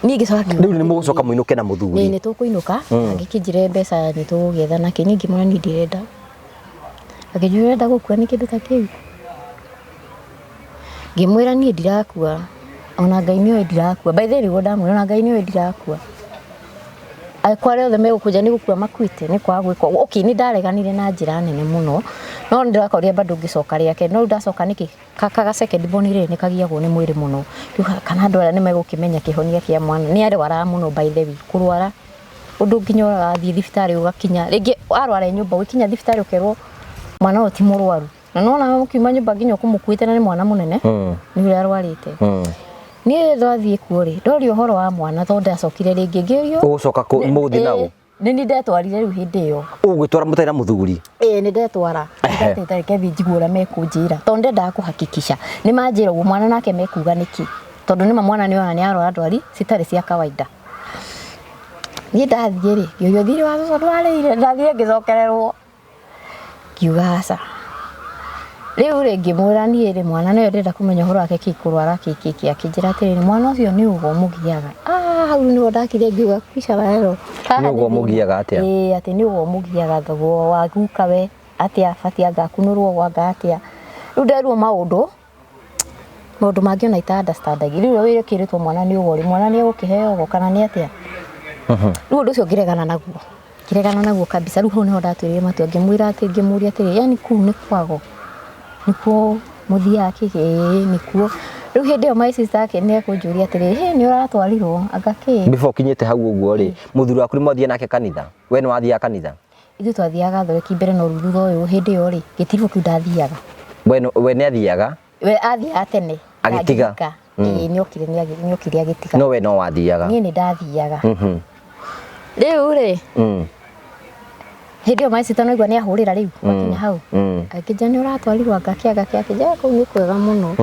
Niĩ ngĩcoka ngiuga Rĩu nĩ mũgũcoka mũinũke na mũthuri? Ĩĩ, nĩ tũkũinũka. Agĩkĩnjĩra mbeca nĩ tũgũgĩetha nake. Niĩ ngĩmwĩra niĩ ndirenda. Akĩnjĩra ũrenda gũkua nĩ kĩndũ ta kĩu? Ngĩmwĩra niĩ ndirakua. Ona Ngai nĩoĩ ndirakua. By the way nĩguo ndamwĩra ona Ngai nĩoĩ ndirakua. Kwa arĩa othe megũkũnja nĩ gũkua makuĩte nĩ kwaga gwĩka ũguo. Okay, nĩ ndareganire na njĩra nene mũno no nĩ ndĩrakorire bado ngĩcoka rĩake no rĩu ndacoka nĩkĩ ga second born rĩ nĩ kagiagwo nĩ mwĩrĩ mũno. Rĩu kana andũ aya nĩ megũkĩmenya kĩhonia kĩa mwana nĩ arwaraga mũno by the way kũrwara ũndũ nginya ũrathiĩ thibitarĩ ũgakinya rĩngĩ arwara e nyũmba ũgĩkinya thibitarĩ ũkerwo mwana ũyũ ti mũrwaru na nona mũkiuma nyũmba nginya ũkũmũkuĩte na nĩ mwana mũnene nĩ ũrĩa arwarĩte. Niĩ ndathiĩ kuo rĩ ndorio ũhoro wa mwana tondũ ndacokire rĩngĩ ngĩũrio Ũgũcoka kũ mũgũthiĩ nao? Nĩ niĩ ndetwarire rĩu hĩndĩ ĩyo. Ũgwĩtwara mũtarĩ na mũthuri? Ĩĩ nĩ ndetwara. Ndateta reke thiĩ njigue ũrĩa mekũnjĩra tondũ ndendaga kũhakikisha nĩ manjĩra ũguo mwana nake mekuga nĩkĩ tondũ nĩma mwana nĩ ona nĩ arwara ndwari citarĩ cia kawaida. Niĩ ndathiĩ rĩ ngĩũrio thirĩ wa cũcũ ndwarĩire ndathire ngĩcokererwo ngiuga aca. Rĩu rĩ ngĩmwĩra niĩ rĩ mwana nĩwe ndĩrenda kũmenya ũhoro wake kĩ kũrwara kĩ kĩ kĩ akĩnjĩra atĩrĩrĩ mwana ũcio nĩ ũgo ũmũgiaga. Ah hau nĩho ndakire ngiuga kwisha maneno. Nĩ ũgo ũmũgiaga atĩa? Ĩĩ atĩ nĩ ũgo ũmũgiaga anga wa guka we atĩa abatiĩ anga akunũrwo anga atĩa. Rĩu nderwo maũndũ maũndũ mangĩ ona ita understand rĩu wĩra kĩrĩtwo mwana nĩ ũgo rĩ mwana nĩ egũkĩheo ũgo kana nĩ atĩa. Rĩu ũndũ ũcio ngĩregana naguo ngĩregana naguo kabisa. Rĩu hau nĩho ndatuĩrĩire matua ngĩmwĩra atĩ ngĩmũria atĩrĩ yani kũu nĩ kwago nĩkuo mũthiaga kĩkĩ ĩĩ nĩkuo. Rĩu hĩndĩ ĩyo my sister ake nĩ ekũnjũria atĩrĩ hĩ nĩ ũratwarirwo anga kĩ. Before ũkinyĩte hau ũguo rĩ mũthuri waku nĩ mwathiĩ nake kanitha? We nĩ wathiaga kanitha? Ithuĩ twathiaga Gathoreki mbere no rĩu thutha ũyũ hĩndĩ ĩyo rĩ gĩtirwo kĩu ndathiaga. We nĩ athiaga? We athiaga tene Agĩtiga? Ĩĩ nĩokire nĩokire agĩtiga. No we no wathiaga? Niĩ nĩ ndathiaga. Rĩu rĩ hĩndĩ ĩyo my sister no igua nĩ ahũrĩra rĩu wakinya hau akĩnjĩra nĩ ũratwarirwo anga kĩ anga kĩ akĩnjĩra kũu nĩ kwega mũno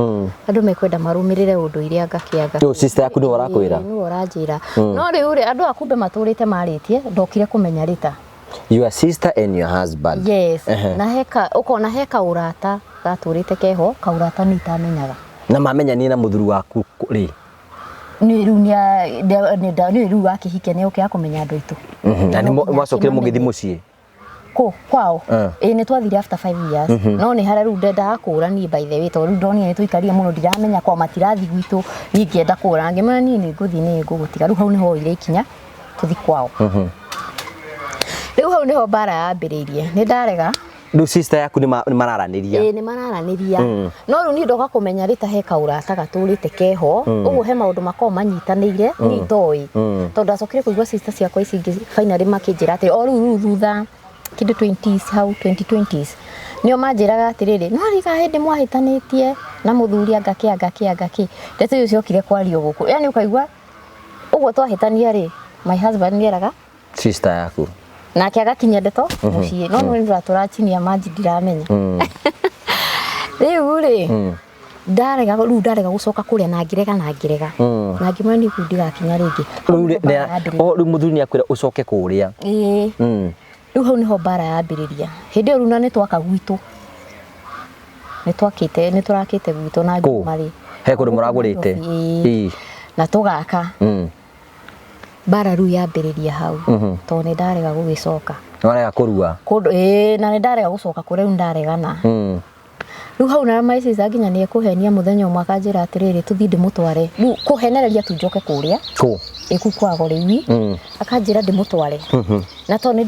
andũ mekwenda marũmĩrĩre ũndũire anga kĩ anga Rĩu sister yaku nĩwe ũrakwĩra? Nĩwe ũranjĩra. No rĩu rĩ andũ a kumbe matũrĩte marĩtie ndokire kũmenya rĩta. Your sister and your husband. Yes. Na heka ũkona he kaũrata gatũrĩte keho kaũrata nĩ itamenyaga. Na mamenyanire na mũthuri waku rĩ? Nĩ rĩu nĩ rĩu akĩhikia nĩ okĩaga kũmenya andũ aitũ. Na nĩ mwacokire mũgĩthiĩ mũciĩ? Kũ kwao? Ĩĩ nĩ twathire after 5 years. No nĩ harĩa rĩu ndendaga kũra niĩ by the way tondũ rĩu ndonire nĩ tũikarire mũno ndiramenya kwao matirathiĩ gwitũ niĩ ngĩenda kũra ngĩmwĩra niĩ nĩ ngũthiĩ nĩ ngũgũtiga rĩu hau nĩho oire ikinya tũthiĩ kwao. Rĩu hau nĩho mbara yambĩrĩirie nĩ ndarega. Rĩu sister yaku nĩ mararanĩria? Ĩĩ nĩ mararanĩria. No rĩu niĩ ndoka kũmenya rĩ ta he kaũrata gatũrĩte keho ũguo he maũndũ makoragwo manyitanĩire niĩ itoĩ tondũ ndacokire kũigua sister ciakwa ici ingĩ finally makĩnjĩra atĩ o rĩu rĩu thutha kĩndũ 20s hau 2020s nĩo manjĩraga atĩrĩrĩ no rika hĩndĩ mwahĩtanĩtie na mũthuri anga kĩ anga kĩ anga kĩ ndeto icio ciokire kwario gũkũ yani ũkaigua ũguo twahĩtania rĩ my husband nĩeraga sister yaku nake agakinyia ndeto mũciĩ no nĩ ndũratũra chini ya maji ndiramenya. Rĩu rĩ ndarega rĩu ndarega gũcoka kũrĩa na ngĩrega na ngĩrega na ngĩmwĩra niĩ kũu ndigakinya rĩngĩ. Rĩu mũthuri nĩ akwĩra ũcoke kũrĩa. Ĩĩ rĩu hau nĩho mbara yambĩrĩria hĩndĩ ĩyo rĩu na nĩ twaka gwitũ nĩ twakĩte nĩ tũrakĩte gwitũ na ngima rĩ he kũndũ mũragũrĩte na tũgaka mbara rĩu yambĩrĩria hau tondũ nĩ ndarega gũgĩcoka. Nĩwarega kũrua? Kũndũ ĩĩ na nĩ ndarega gũcoka kũrĩa rĩu ndaregana. Rĩu hau na my sister nginya nĩ ekũhenia mũthenya ũmwe akanjĩra atĩrĩrĩ tũthiĩ ndĩmũtware rĩu kũhenereria tu njoke kũrĩa kũ ĩ kũu kwago rĩu akanjĩra ndĩmũtware na tondũ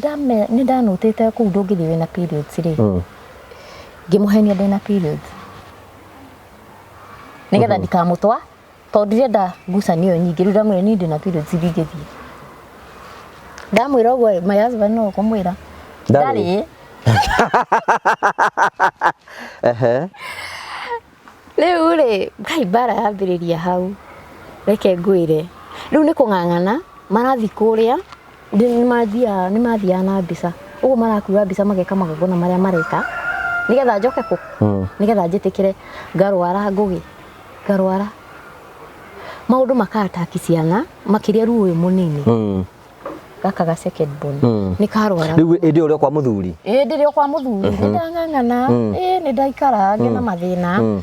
nĩ ndanũtĩte kũu ndũngĩthiĩ wĩna periods rĩ ngĩmũhenia ndĩna periods nĩgetha ndikamũtwa tondũ ndirenda ngucanio ĩyo nyingĩ rĩu ndamwĩra niĩ ndĩna periods ndingĩthiĩ. Ndamwĩra ũguo my husband no kũmwĩra ndarĩ. Rĩu rĩ ngai mbara yambĩrĩria hau reke ngwĩre rĩu nĩ kũng'ang'ana marathiĩ kũrĩa nĩ mathiaga na mbica ũguo marakua mbica mageka magongona marĩa mareka nĩgetha njoke kũ nĩgetha njĩtĩkĩre ngarwara ngũgĩ ngarwara maũndũ maka-ataki ciana makĩria rĩu ũyũ mũnini gaka ga second born nĩ karwara. Rĩu ĩndĩ ũrĩa kwa mũthuri? Ĩĩ ndĩrĩ o kwa mũthuri nĩ ndang'ang'ana ĩĩ nĩ ndaikara ngĩna mathĩna.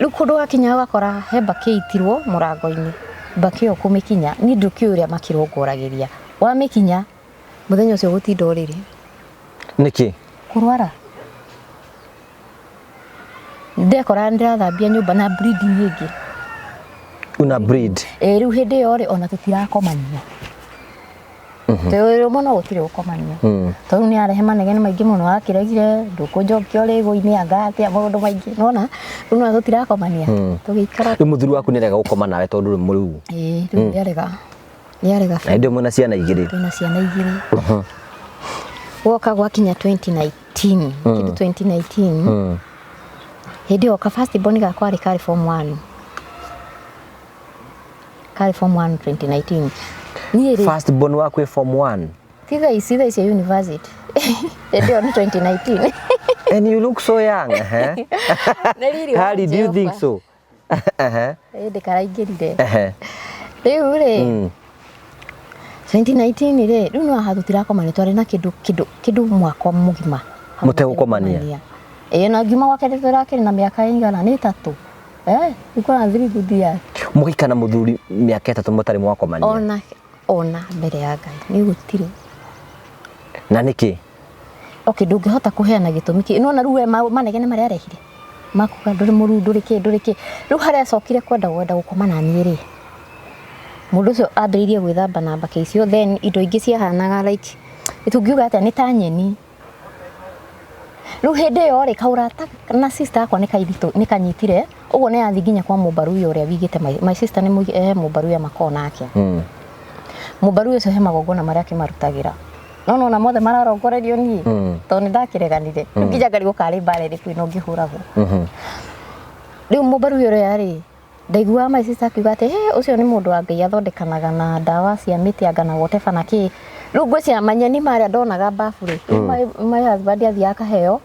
Rĩu kũndũ gakinya ũgakora he mbakĩ itirwo mũrango-inĩ mbakĩ ĩyo kũmĩkinya niĩ ndũkĩũĩ ũrĩa makĩrongoragĩria wamĩkinya mũthenya ũcio gũtinda ũrĩrĩ. Nĩkĩ? Kũrwara. Ndekora ndĩrathambia nyũmba na bleeding ĩngĩ. Una bleed? Ĩĩ rĩu hĩndĩ ĩyo rĩ ona tũtirakomania. Twĩ ũrũmwe no gũtirĩ gũkomania. Tondũ nĩ arehe manegene maingĩ mũno, akĩregire ndũkũnjokia ũrĩgũ-inĩ, anga atĩa, maũndũ maingĩ. Nĩwona? Rĩu nĩwona tũtirakomania. Tũgĩikara. Rĩu mũthuri waku nĩarega gũkoma nawe tondũ rĩu mũrĩu. Ĩĩ, rĩu nĩarega. Nĩarega Na hĩndĩ ĩyo mwĩna ciana igĩrĩ. Twĩna ciana igĩrĩ. Gwoka gwakinya 2019, kĩndũ 2019, hĩndĩ ĩyo ka first born gakwa rĩ karĩ form 1. Karĩ form 1 2019. Niĩ rĩ, First born waku ĩ form 1. ti thaa ici, thaa ici university. Hĩndĩ ĩyo nĩ 2019. And you look so young. Eh? Nĩ riri wa Harry, do you think Jehova. so? Ehe. Hĩndĩ karaingĩrire. Ehe. Rĩu rĩ, 2019 rĩ, rĩu no haha tũtirakomania, twarĩ na kĩndũ kĩndũ kĩndũ mwaka mũgima. Mũtegũkomania. Ĩĩ, na ngiuma gwake tũrakĩrĩ na mĩaka ĩigana, nĩ ĩtatũ. Eh, nilikuwa na 3 good years. Mũgĩikara na mũthuri mĩaka 3 mũtarĩ mwakomania. Ona mbere ya Ngai, nĩ gũtirĩ. Na nĩkĩ? Okay, ndũngĩhota kũheana gĩtũmi kĩ. Nĩwona rĩu we manegene marĩa arehire. Makuga ndũrĩ mũruu, ndũrĩ kĩ, ndũrĩ kĩ. Rĩu harĩa acokire kwenda gũkoma na niĩ rĩ, mũndũ ũcio ambĩrĩirie gwĩthamba na mbakĩ icio, then indo ingĩ ciahanaga like, tũngiuga atĩa, nĩ ta nyeni. Rĩu hĩndĩ ĩyo rĩ, kaũrata na sister yakwa nĩ kanyitire, ũguo nĩ athiĩ nginya kwa mũmbaruya ũrĩa wigĩte, my sister nĩ he mũmbaruya makoragwo nake. Mũmbaruya ũcio he magongona marĩa akĩmarutagĩra. No nona mothe mararongorerio niĩ, tondũ nĩ ndakĩreganire. Rĩu nginya ngarigwo karĩ mbara ĩrĩkũ ĩno ngĩhũragwo. Rĩu mũmbaruya ũrĩa rĩ, ndaiguaga my sister akiuga atĩ, he, ũcio nĩ mũndũ wa Ngai athondekanaga na ndawa cia mĩtĩ anga na whatever na kĩ. Rĩu ngwĩciria manyeni marĩa ndonaga bafu rĩ, my husband athiaga akaheo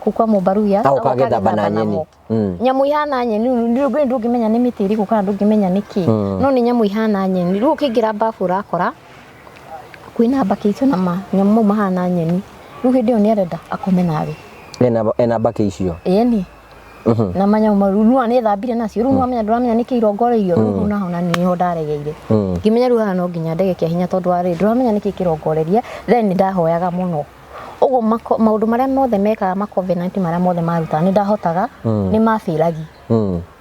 kũu kwa mũmbaruya, Agoka agoka agethamba na agethamba nyeni. namo. Nyamũ ihana nyeni, rĩu ndũngĩmenya nĩ mĩtĩ ĩrĩkũ kana ndũngĩmenya nĩ kĩ. No nĩ nyamũ ihana nyeni. Rĩu ũkĩingĩra bafu ũrakora kwĩna mbakĩ icio na manyamũ mau mahana nyeni. Rĩu hĩndĩ ĩyo nĩ arenda akome nawe. Ena mbakĩ icio. Ĩni. Na manyamũ mau, rĩu nĩ ethambire nacio, rĩu nĩwamenya ndũramenya nĩkĩ irongoreirio, rĩu hau naho na nĩho ndaregeire. Ngĩmenya rĩu haha no nginya ndege kĩa hinya tondũ warĩ ndũramenya nĩkĩ kĩrongoreria, then nĩ ndahoyaga mũno. Ũguo maũndũ marĩa mothe mekaga ma covenant marĩa mothe marutaga nĩ ndahotaga, nĩ mabĩragi.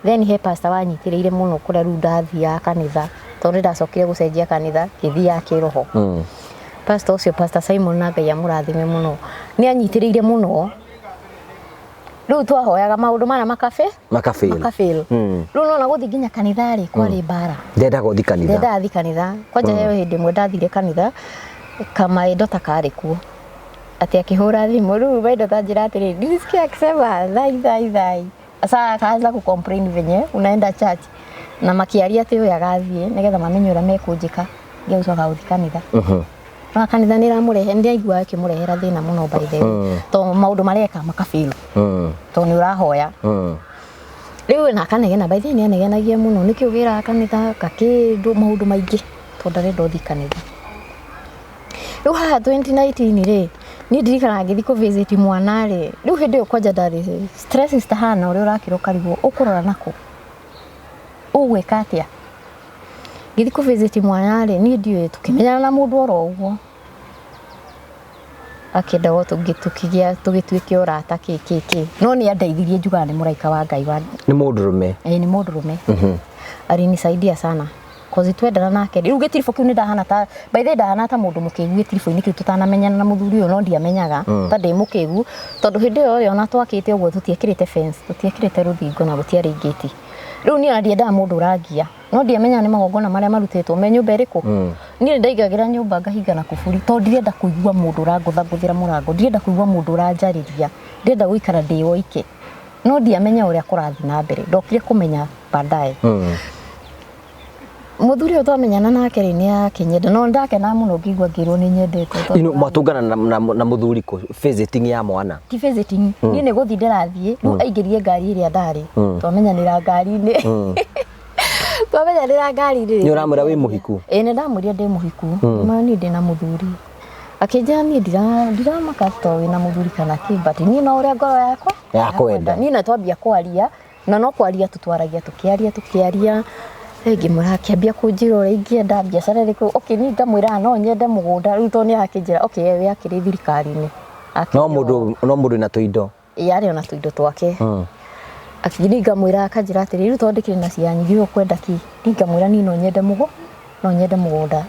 Then he pastor wanyitĩrĩire mũno kũrĩa rĩu ndathiaga kanitha, tondũ nĩ ndacokire gũcenjia kanitha ngĩthiaga kĩroho. Pastor ũcio, Pastor Simon, na Ngai amũrathime mũno, nĩ anyitĩrĩire mũno. Rĩu twahoyaga maũndũ maya makabe Makafail. Makafail. Rĩu nona gũthiĩ nginya kanitha rĩ, kwarĩ mbara. Ndendaga gũthiĩ kanitha. Ndendaga thiĩ kanitha. Kwanja he hĩndĩ ĩmwe ndathire kanitha, kamaĩ ndota karĩ kuo. Atĩ akĩhũra thimũ, rĩu my daughter anjĩra atĩrĩrĩ, nilisikia akisema thai thai thai. Sasa akaanza kucomplain venye unaenda church. Na makiaria atĩ ũyũ agathiĩ nĩgetha mamenye ũrĩa mekũnjĩka ngĩgũcoka gũthiĩ kanitha. No kanitha nĩ ĩramũrehe, nĩ ndaiguaga ĩkĩmũrehera thĩna mũno by the way. Tondũ maũndũ mareka makafail. Tondũ nĩ ũrahoya. Rĩu na akanegena, by the way nĩ anegenagia mũno, nĩkĩ ũgĩraga kanitha, gakĩndũ maũndũ maingĩ tondũ ndarenda ũthiĩ kanitha. Rĩu haha 2019 rĩ, niĩ ndirikanaga ngĩthiĩ kũ visit mwana rĩ, rĩu hĩndĩ ĩyo kwanja ndarĩ stress citahana ũrĩa ũrakĩra ũkarigwo ũkũrora nakũ, ũgwĩka atĩa. Ngĩthiĩ kũ visit mwana rĩ, niĩ ndiũĩ, tũkĩmenyana na mũndũ oro ũguo. Akĩenda o tũkĩgĩa tũgĩtuĩke ũrata kĩ kĩ kĩ. No nĩ andeithirie, njugaga nĩ mũraika wa Ngai wa Nĩ mũndũrũme. Ĩĩ, nĩ mũndũrũme. Alinisaidia sana. Cause twendana nake rĩu gĩtiribũ kĩu nĩ ndahana ta by the way ndahana ta mũndũ mũkĩgu gĩtiribũ-inĩ kĩu tũtanamenyana na mũthuri ũyũ, no ndiamenyaga ta ndĩ mũkĩgu tondũ hĩndĩ ĩyo rĩ, ona twakĩte ũguo tũtiekĩrĩte fence, tũtiekĩrĩte rũthingo na gũtiarĩ ngĩti. Rĩu niĩ ona ndiendaga mũndũ ũrangia, no ndiamenyaga nĩ magongona marĩa marutĩtwo me nyũmba ĩrĩkũ. Niĩ nĩ ndaingagĩra nyũmba ngahinga na kuburi tondũ ndirenda kũigua mũndũ ũrangũthangũthĩra mũrango, ndirenda kũigua mũndũ ũranjarĩria, ndĩrenda gũikara ndĩ woike. No ndiamenya ũrĩa kũrathiĩ na mbere, ndokire kũmenya baadaye. Mũthuri ũyũ twamenyana nake rĩ, nĩ akĩnyenda, no ndakena mũno ngĩigua ngĩrwo nĩ nyendete tondũ Ino mwatũngana na mũthuri kũ visiting ya mwana. Ti visiting, niĩ nĩ gũthiĩ ndĩrathiĩ, rĩu aingĩrie ngari ĩrĩa ndarĩ, twamenyanĩra ngari-inĩ. Twamenyanĩra ngari-inĩ. Nĩ ũramwĩra wĩ mũhiku? Ĩĩ, nĩ ndamwĩrire ndĩ mũhiku. Ngĩmwĩra niĩ ndĩna mũthuri. Akĩnjĩra niĩ ndiramaka to wĩna mũthuri kana kĩ, but niĩ no ũrĩa ngoro yakwa Yakwenda. Niĩ na twambia kwaria, na no kwaria tũtwaragia, tũkĩaria, tũkĩaria. Ngĩmwĩra akĩambia kũnjĩra ũrĩa ingĩenda biacara ĩrĩkũ. Okay, niĩ ngamwĩra no nyende mũgũnda, rĩu tondũ nĩ arakĩnjĩra, okay, we akĩrĩ thirikari-inĩ. No mũndũ, no mũndũ na tũindo. Ĩĩ, arĩ ona tũindo twake. Akĩnjĩra, ngamwĩra akanjĩra atĩrĩ, rĩu tondũ ndĩkĩrĩ na ciana nyingĩ ũkwenda kĩ? Niĩ ngamwĩra niĩ no nyende no nyende mũgũnda.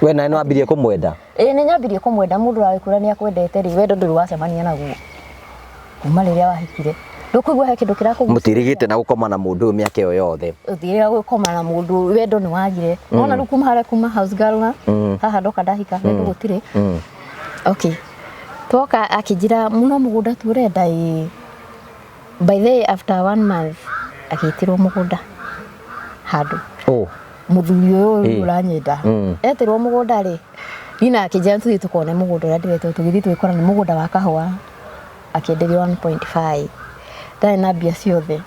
We nawe nĩwambirie kũmwenda? Ĩĩ, nĩ nyambirie kũmwenda. Mũndũ ũragĩkwĩra nĩ akwendete rĩ, wendo ndũrĩ wacemania naguo kuma rĩrĩa wahikire. Ndũkũigua he kĩndũ kĩrakũgucĩrĩria? Mũtirigĩte na gũkoma na mũndũ ũyũ mĩaka ĩyo yothe. Ũthiĩra gũkoma na mũndũ, wendo nĩ wagire. Wona rĩu kuma harĩa, kuma house girl na haha ndoka ndahika, wendo gũtirĩ. Okay, twoka akĩnjĩra mũno mũgũnda tu ũrenda. Ĩĩ. By the way, after one month agĩtĩrwo mũgũnda handũ. Oh. Mũthuri ũyũ ũranyenda etĩrwo mũgũnda rĩ, nina akĩnjĩra tũthiĩ tũkone mũgũnda ũrĩa ndĩretwo. Tũgĩthiĩ tũgĩkora nĩ mũgũnda wa kahũa, akĩenderio 1.5. Ndarĩ na mbia ciothe,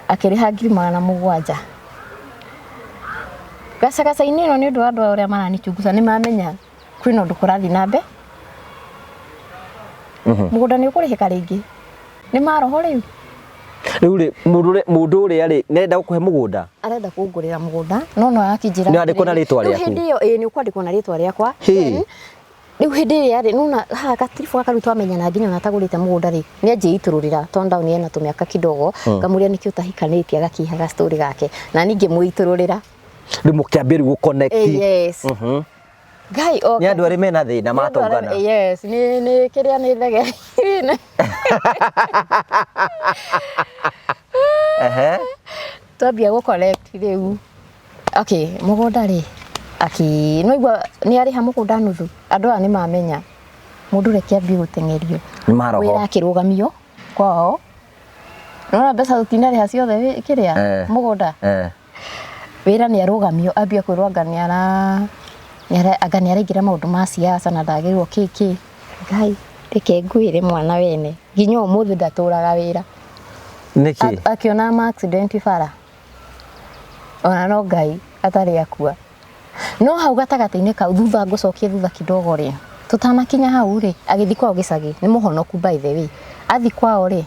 akĩrĩha 700,000 gacagaca-inĩ ĩno. Nĩ ũndũ wa andũ aya ũrĩa maranichunguza, nĩ mamenya kwĩna ũndũ kũrathiĩ na mbere. Mũgũnda nĩ ũkũrĩhĩka rĩngĩ, nĩ maroho rĩu. Rĩu rĩ, mũndũ ũrĩa rĩ, nĩarenda gũkũhe mũgũnda? Arenda kũngũrĩra mũgũnda, no akĩnjĩra Nĩ wandĩkwo na rĩtwa rĩu rĩaku? Hĩndĩ ĩyo, ĩĩ, nĩ ũkwandĩkwo na rĩtwa rĩakwa. Hĩ. Then, rĩu hĩndĩ ĩrĩa rĩ, nona haha gatiribũ gaka rĩu twamenyana nginya ona atagũrĩte mũgũnda rĩ, nĩ anjĩ itũrũrĩra tondũ ndaũ ena tũmĩaka kidogo. Ngamũria nĩkĩ ũtahikanĩtie, agakĩhaga story gake na ningĩ mũitũrũrĩra. Rĩu mũkĩambia rĩu gũconnect. Yes. Ngai Nĩ andũ arĩ mena thĩna matũngana. Yes, nĩ kĩrĩa nĩ thege. Twambia gũ collect rĩu. Okay, mũgũnda rĩ, aki no igua nĩ arĩha mũgũnda nuthu. Andũ aya nĩ mamenya mũndũ reke ambie gũteng'erio. Nĩ maroho. Wĩra akĩrũgamio kwao. Nona mbeca tũtinarĩha ciothe kĩrĩa mũgũnda. Wĩra nĩ arũgamio, ambia kwĩrwo anga nĩ ara anga nĩ araingĩra maũndũ ma siasa na ndagĩrĩirwo kĩ kĩ. Ngai, reke ngwĩre mwana wene, nginya ũmũthĩ ndatũraga wĩra. Nĩkĩ? Akĩona ma accident bara, ona no Ngai atarĩ akua. No hau gatagatĩ-inĩ kau, thutha ngũcokie thutha kidogo rĩ, tũtanakinya hau rĩ, agĩthiĩ kwao gĩcagi. Nĩ mũhonoku, by the way. Athi kwao rĩ,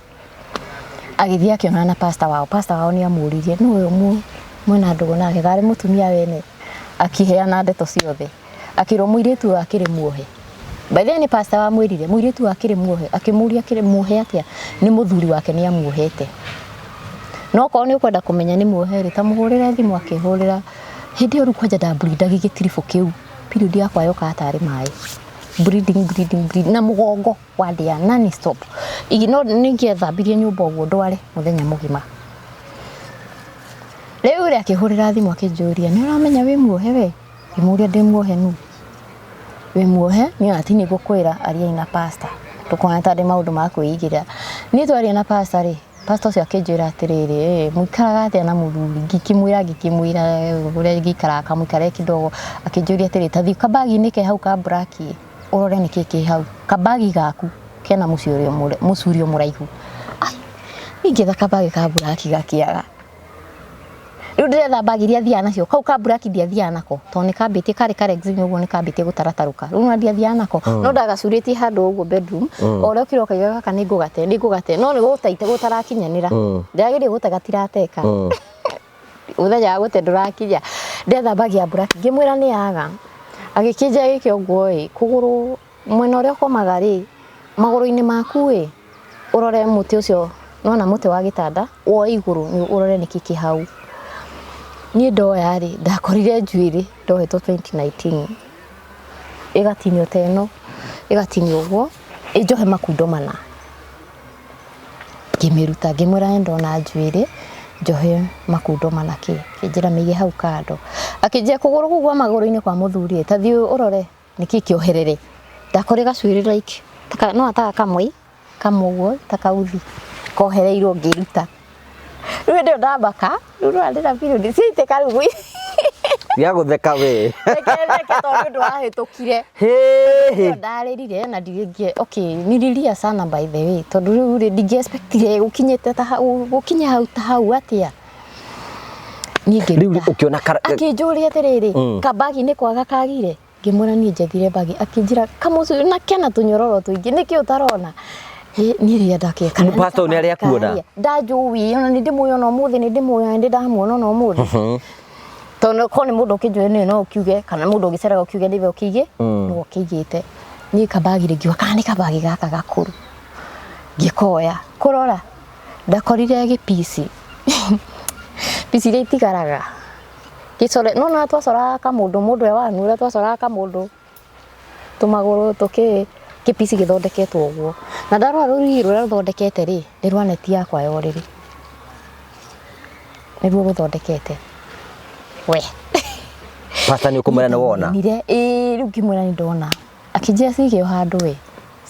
agĩthiĩ akĩonana na pastor wao. Pastor wao nĩ amũririe, nũ ũyũ mwĩna ndũgũ nake, karĩ mũtumia wene? Akĩheana ndeto ciothe, akĩrwo mũirĩtu ũyũ akĩrĩ muohe. By the way, nĩ pastor wamwĩrire mũirĩtu ũyũ akĩrĩ muohe. Akĩmũria akĩrĩ muohe atĩa? Nĩ mũthuri wake nĩ amuohete, no korwo nĩ ũkwenda kũmenya nĩ muohe rĩ, ta mũhũrĩre thimũ. Akĩhũrĩra hĩndĩ ĩyo rĩu kwanja ndambũrindagia gĩtiribũ kĩu, period yakwa yokaga tarĩ maĩ, bleeding, bleeding, bleeding, na mũgongo wandĩa non stop. Igi no ningĩethambirie nyũmba ũguo ndware mũthenya mũgima. Rĩu rĩ, akĩhũrĩra thimũ akĩnjũria, "Nĩ ũramenya wĩ muohe we?" Ngĩmũria, "Ndĩ muohe nũ?" "Wĩ muohe, niĩ ona ti nĩngũkwĩra, ariai na pastor, ndũkona ta ndĩ maũndũ ma kwĩigĩrĩra." Niĩ twaria na pastor rĩ, pastor ũcio akĩnjĩra atĩrĩrĩ, "Mũikaraga atĩa na mũthuri?" Ngĩkĩmwĩra ũrĩa ngĩikaraga kamũikare kidogo. Akĩnjũria atĩrĩ, "Ta thiĩ kabagi-inĩ ke hau ka black ũrore nĩkĩ kĩ hau, kabagi gaku kena mũcurio mũraihu." Ai, niĩ ngĩetha kabagi ka black gakĩaga. Rĩu ndĩretha mbagi iria thiaga nacio, kau ka black ndiathiaga nako tondũ nĩ kambĩtie, karĩ ka rexine ũguo, nĩ kambĩtie gũtaratarũka. Rĩu ona ndiathiaga nako, no ndagacurĩtie handũ ũguo bedroom, o ũrĩa ũkĩra ũkaiga gaka nĩ ngũgate, nĩ ngũgate, no nĩ gũtaite gũtarakinyanĩra. Ndĩrageria gũte gatirateka, mũthenya wa gũte ndũrakinya. Ndetha mbagi ya black, ngĩmwĩra nĩ yaga. Agĩkĩnja gĩkĩongwo ĩ kũgũrũ mwena ũrĩa ũkomaga rĩ, magũrũ-inĩ maku ĩ, ũrore mũtĩ ũcio, nona mũtĩ wa gĩtanda woe igũrũ nĩ ũrore nĩkĩ kĩ hau. Niĩ ndoya rĩ, ndakorire njuĩrĩ ndohetwo 2019 ĩgatinio ta ĩno, ĩgatinio ũguo, ĩnjohe makundo mana. Ngĩmĩruta, ngĩmwĩra nĩ ndona njuĩrĩ njohe makundo mana kĩ. Akĩnjĩra mĩige hau kando. Akĩnjĩra kũgũrũ kũu kwa magũrũ-inĩ kwa mũthuri ĩ, ta thiĩ ũrore nĩkĩ kĩoherere. Ndakorire gacuĩrĩ like taka, no ataga kamwe kamwe ũguo ta kauthi kohereirwo. Ngĩruta. Rĩu hĩndĩ ĩyo ndambaka rĩu no ndĩra period ciaitĩka rĩu. Tiga gũtheka we. Reke theke tondũ nĩ ũndũ wahĩtũkire. Hĩ. Ĩyo ndarĩrire na ndirĩngie. Okay, nililia sana, by the way, tondũ rĩu rĩ, ndingĩ expectire gũkinyĩte ta hau, gũkinya hau ta hau atĩa. Niĩ Rĩu ngĩruta. ũkĩona kara Akĩnjũria atĩrĩrĩ, kabagi nĩ kwaga kagire? Ngĩmwĩra niĩ njethire mbagi. Akĩnjĩra kamũcuri na kena tũnyororo tũingĩ, nĩkĩ ũtarona? Hĩ, niĩ rĩrĩa ndakĩra kana nĩ Pastor nĩ arĩa akuona? kabagi ndanjũĩ, ona nĩ ndĩmũĩ ona ũmũthĩ, nĩ ndĩmũĩ ona nĩ ndamuona ona ũmũthĩ, tondũ korwo nĩ mũndũ ũkĩnjũĩ nĩ no ũkiuge, kana mũndũ ũgĩceraga ũkiuge nĩwe ũkĩige, nĩwe ũkĩigĩte. Niĩ kabagi rĩ, ngiuga kana nĩ kabagi gaka gakũrũ, ngĩkoya kũrora, ndakorire gĩpici, pici iria itigaraga. Gĩcore no na twacoraga kamũndũ mũndũ e wanu ũrĩa twacoraga kamũndũ tũmagũrũ tũkĩ kĩpici gĩthondeketwo ũguo na ndarora rũrigi rũrĩa rũthondekete rĩ nĩ rwa neti yakwa ya ũrĩrĩ nĩruo rũthondekete we. Pastor nĩ ũkũmwĩra nĩ wona? Nire ĩĩ, rĩu ngĩmwĩra nĩ ndona, akĩnjĩra cige o handũ we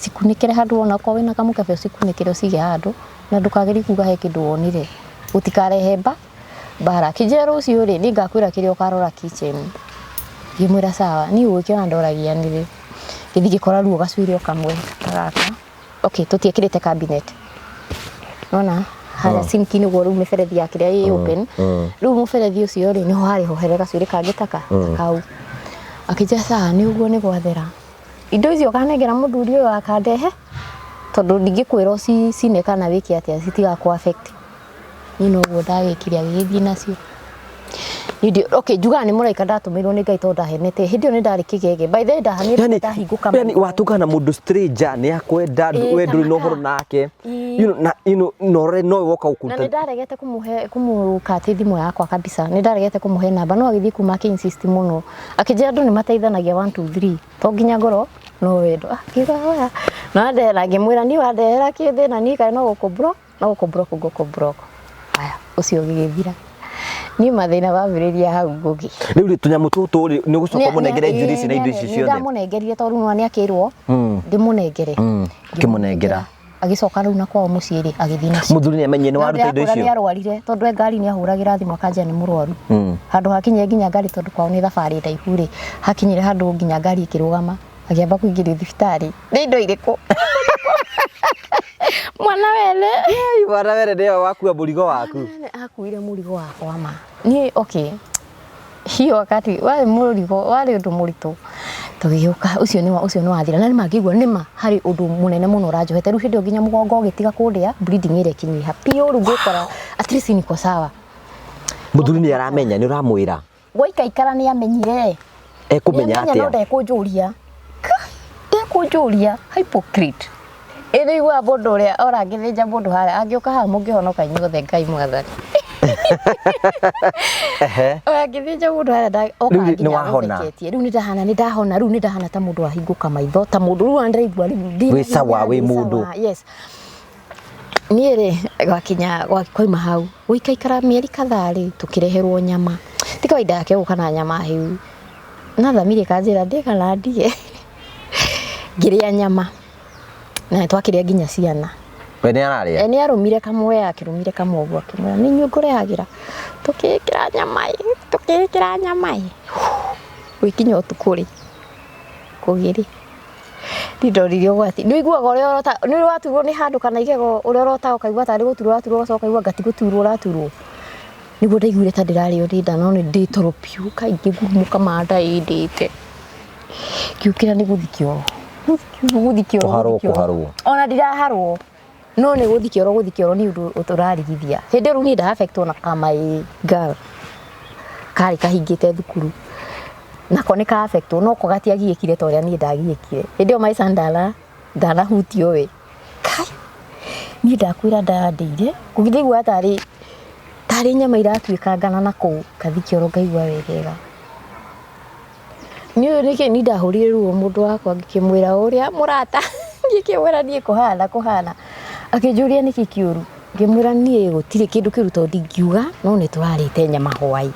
cikunĩkĩre handũ wona okorwo wĩna kamũkebe ũcikunĩkĩre ũcige handũ na ndũkagerie kuga he kĩndũ wonire gũtikarehe mbara. Akĩnjĩra rũciũ rĩ nĩngakwĩra kĩrĩa ũkarora kitchen. Ngĩmwĩra sawa. Niĩ gũgĩkĩona ndoragia nĩrĩ ngĩthiĩ ngĩkora ruo gacuĩrĩ o kamwe ta gaka. Okay, tũtiekĩrĩte cabinet nona harĩa sinki nĩguo rĩu mĩberethi ya kĩrĩa ĩ open. Rĩu mũberethi ũcio rĩ nĩho harĩ hohere gacuĩrĩ kangĩ taka kau. Akĩnjĩra sawa, nĩ ũguo nĩ gwathera indo icio ũkanengera mũthuri ũyũ akandehe tondũ ndingĩkwĩra ũcicine kana wĩke atĩa citigakũ affect. Niĩ noguo ndagĩkire agĩgĩthiĩ nacio. Niĩ okay, njugaga nĩ mũraika ndatũmĩirwo nĩ Ngai tondũ ndahenete hĩndĩ ĩyo nĩ ndarĩ kĩgege. By the way ndahanire Yani, ndahingũka yani maitho. watũngana na mũndũ stranger nĩ akwenda Ĩĩ, we ndũrĩ na ta ũhoro nake. Ĩĩ. Na na ũrore nowe woka Na gũkũruta. nĩ ndaregete kũmũhe kũmũkatĩ thimũ yakwa kabisa, nĩ ndaregete kũmũhe namba no agĩthiĩ kuma akĩ insist mũno akĩnjĩra andũ nĩ mateithanagia 1 2 3 to nginya ngorwo no wendo. Ah, ngiuga oya na wandehera, ngĩmwĩra niĩ wandehera kĩ thĩna niĩ kaĩ no gũkũ block no gũkũ block ngũkũ block. Aya ũcio ũgĩgĩthira, niĩ mathĩna mambĩrĩria hau Ngũgĩ. Rĩu rĩ tũnyamũ tũtũ rĩ nĩ ũgũcoka ũmũnengere njuĩrĩ ici na indo ici ciothe? Ndamũnengerire tondũ nĩ akĩrwo ndĩmũnengere. Ũkĩmũnengera. Agĩcoka rĩu na kwao mũciĩ rĩ agĩthiĩ nacio. Mũthuri nĩ amenyire nĩ waruta indo Nĩ icio? arwarire tondũ e ngari nĩ ahũragĩra thimũ akanjia nĩ mũrwaru. Handũ hakinyire nginya ngari tondũ kwao nĩ thabarĩ ndaihu rĩ, hakinyire handũ nginya ngari ĩkĩrũgama akĩamba kũingĩrio thibitarĩ. Nĩ indo irĩkũ? Mwana wene. Ei, mwana wene nĩwe wakua mũrigo waku. Mwana wene akuire mũrigo wakwa ma. Niĩ okay. Hiyo wakati warĩ mũrigo warĩ ũndũ mũritũ tũgĩũka ũcio nĩ ũcio nĩ wathira na nĩ mangĩigua nĩma harĩ ũndũ mũnene mũno ũranjohete rĩu hĩndĩ ĩyo nginya mũgongo ũgĩtiga kũndĩa bleeding ĩrĩa ĩkĩnyiha biũ rĩu ngĩkora at least niko sawa. Mũthuri nĩ aramenya nĩ ũramwĩra? Gwaikaikara nĩ amenyire. Ekũmenya Nĩamenya no atĩa? ndekũnjũria. Ndekũnjũria hypocrite. Ĩrĩ iguaga mũndũ ũrĩa ora angĩthĩnja mũndũ harĩa angĩũka haha mũngĩhonoka inyuothe Ngai mwathani. Ehe. Oya angĩthĩnja mũndũ harĩa oka Rĩu nĩ nginya wahona? agũtheketie. Rĩu nĩndahana nĩndahona rĩu nĩndahana ta mũndũ wahingũka maitho ta mũndũ rĩu ndĩraigua rĩu ndĩ Wĩ sawa, wĩ ndĩ mũndũ. sawa, yes. Niĩ rĩ gwakinya kwauma hau gũikaikara mĩeri kadhaa rĩ tũkĩreherwo nyama ti kawaida yake gũka na nyama hĩu na thamiri ĩkanjĩra ndĩe kana ndige. Ngĩrĩa nyama na nĩtwakĩrĩa nginya ciana. We nĩ ararĩa? Nĩ arũmire kamwe akĩrũmire kamwe ũguo akĩmwĩra nĩ inyuĩ ngũrehagĩra tũkĩĩkĩra nyama ĩ tũkĩĩkĩra nyama ĩ gũgĩkinya ũtukũ rĩ kũgĩrĩ niĩ ndorire ũgwati nĩ ũiguaga ũrĩa ũrota nĩ waturwo nĩ handũ kana igego ũrĩa ũrotaga ũkaigua tarĩ gũturwo ũraturwo ũgacoka ũkaigua anga ti gũturwo ũraturwo nĩguo ndaiguire ta ndĩrarĩo nĩ nda no nĩ ndĩ toro biũ kaingĩ ngurumũka manda ĩndĩte ngĩũkĩra nĩ gũthiĩ kĩoro gũthiĩ kĩoro Kũharwo, gũthiĩ kĩoro. kũharwo. Ona ndiraharwo no nĩ gũthiĩ kĩoro gũthiĩ kĩoro nĩ ũndũ ũtũrarigithia hĩndĩ ĩyo rĩu niĩ nda affect ona ka my girl karĩ kahingĩte thukuru nako nĩ ka affect no ko gatiagiĩkire ta ũrĩa niĩ ndagiĩkire hĩndĩ ĩyo my son ndanahutio we kai niĩ ndakwĩra ndandĩire kũgithĩigua tarĩ nyama iratuĩkangana na kũu ngathi kĩoro ngaigua wegega. Niĩ nĩkĩ niĩ ndahũrire ruo mũndũ wakwa ngĩkĩmwĩra ũrĩa mũrata ngĩkĩmwĩra niĩ kũhana kũhana akĩnjũria nĩkĩ kĩũru ngĩmwĩra niĩ gũtirĩ kĩndũ kĩũru tondũ ndingiuga no nĩ tũrarĩte nyama hwaĩ.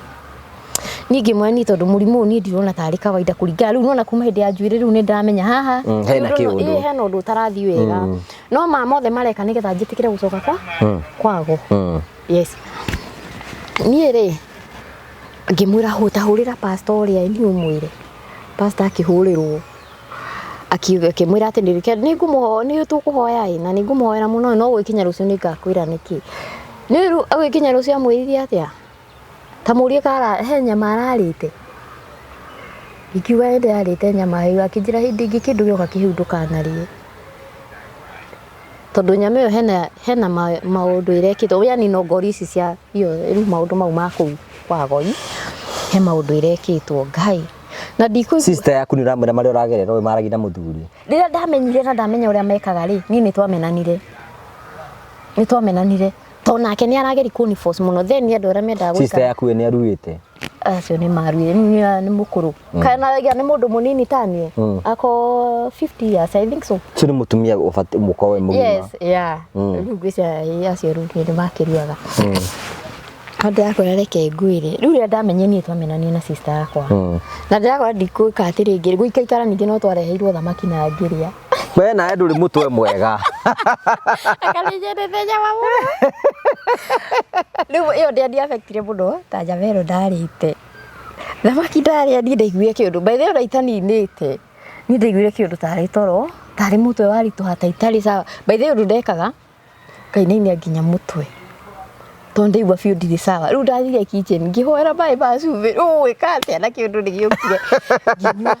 Niĩ ngĩmwĩra niĩ tondũ mũrimũ ũyũ niĩ ndirona tarĩ kawaida kũringana rĩu nona kuma hĩndĩ ya njuĩrĩ rĩu nĩ ndĩramenya haha Hena kĩũndũ. Ĩĩ, hena ũndũ ũtarathiĩ wega no ma mothe mareka nĩgetha njĩtĩkĩre gũcoka kwa kwago. Yes. Niĩ rĩ ngĩmwĩra hũrĩra pastor ũrĩa niĩ ũmwĩre. Pastor akĩhũrĩrwo akĩmwĩra atĩ nĩ tũkũhoya ĩ na nĩ ngũmũhoera mũno no gũgĩkinya rũciũ nĩ ngakwĩra nĩkĩ. Nĩ rĩu agĩkinya rũciũ amwĩrire atĩa ta mũrie kara he nyama ararĩte ngiuga ĩ ndĩrarĩte nyama hĩu akĩnjĩra hĩndĩ ĩngĩ kĩndũ gĩoka kĩhĩu ndũkanarĩe tondũ nyama ĩyo hena maũndũ ĩrekĩtwo yani no ngori ici cia iyo rĩu maũndũ mau ma kũu kwa goi he maũndũ ĩrekĩtwo Ngai na ndikũigua Sister yaku nĩ ũramwĩra marĩa ũragerera ũyũ maragia na mũthuri. Rĩrĩa ndamenyire na ndamenya ũrĩa mekaga rĩ niĩ nĩ twamenanire nĩ twamenanire tondũ nake nĩ arageria kũni force mũno then nĩ andũ arĩa mendaga Sister gũikara yaku we nĩ aruĩte. Acio nĩ maruire nĩ mũkũrũ kana nĩ mũndũ mũnini taniĩ ako 50 years, I think so. Ũcio nĩ mũtumia ũbatiĩ mũkorwo wĩ mũgima. Yes, yeah. Rĩu ngwĩciria acio rĩu nĩ makĩruaga. No ndĩrakwĩra, reke ngwĩre, rĩu rĩrĩa ndamenyire niĩ twamenanire na sister yakwa na ndĩrakwĩra ndikũĩka atĩ rĩngĩ gũikaikara, ningĩ no twareheirwo thamaki na ngĩrĩa. We nawe ndũrĩ mũtwe mwega. Akanĩnyendete nyama mũno. Rĩu ĩyo ndĩandiafectire mũno ta nyama ĩno ndarĩte, thamaki ndarĩa, niĩ ndaiguire kĩũndũ, by the way, ona itaninĩte niĩ ndaiguire kĩũndũ tarĩ toro, tarĩ mũtwe waritũha, ta itarĩ sawa. By the way, ũndũ ndekaga ngainainia nginya mũtwe tondũ ndaigua biũ ndirĩ sawa. Rĩu ndathire kitchen ngĩhoera maĩ ma cumbĩ, rĩu ũgwĩka atĩa na kĩũndũ nĩ gĩũkire, ngĩnyua,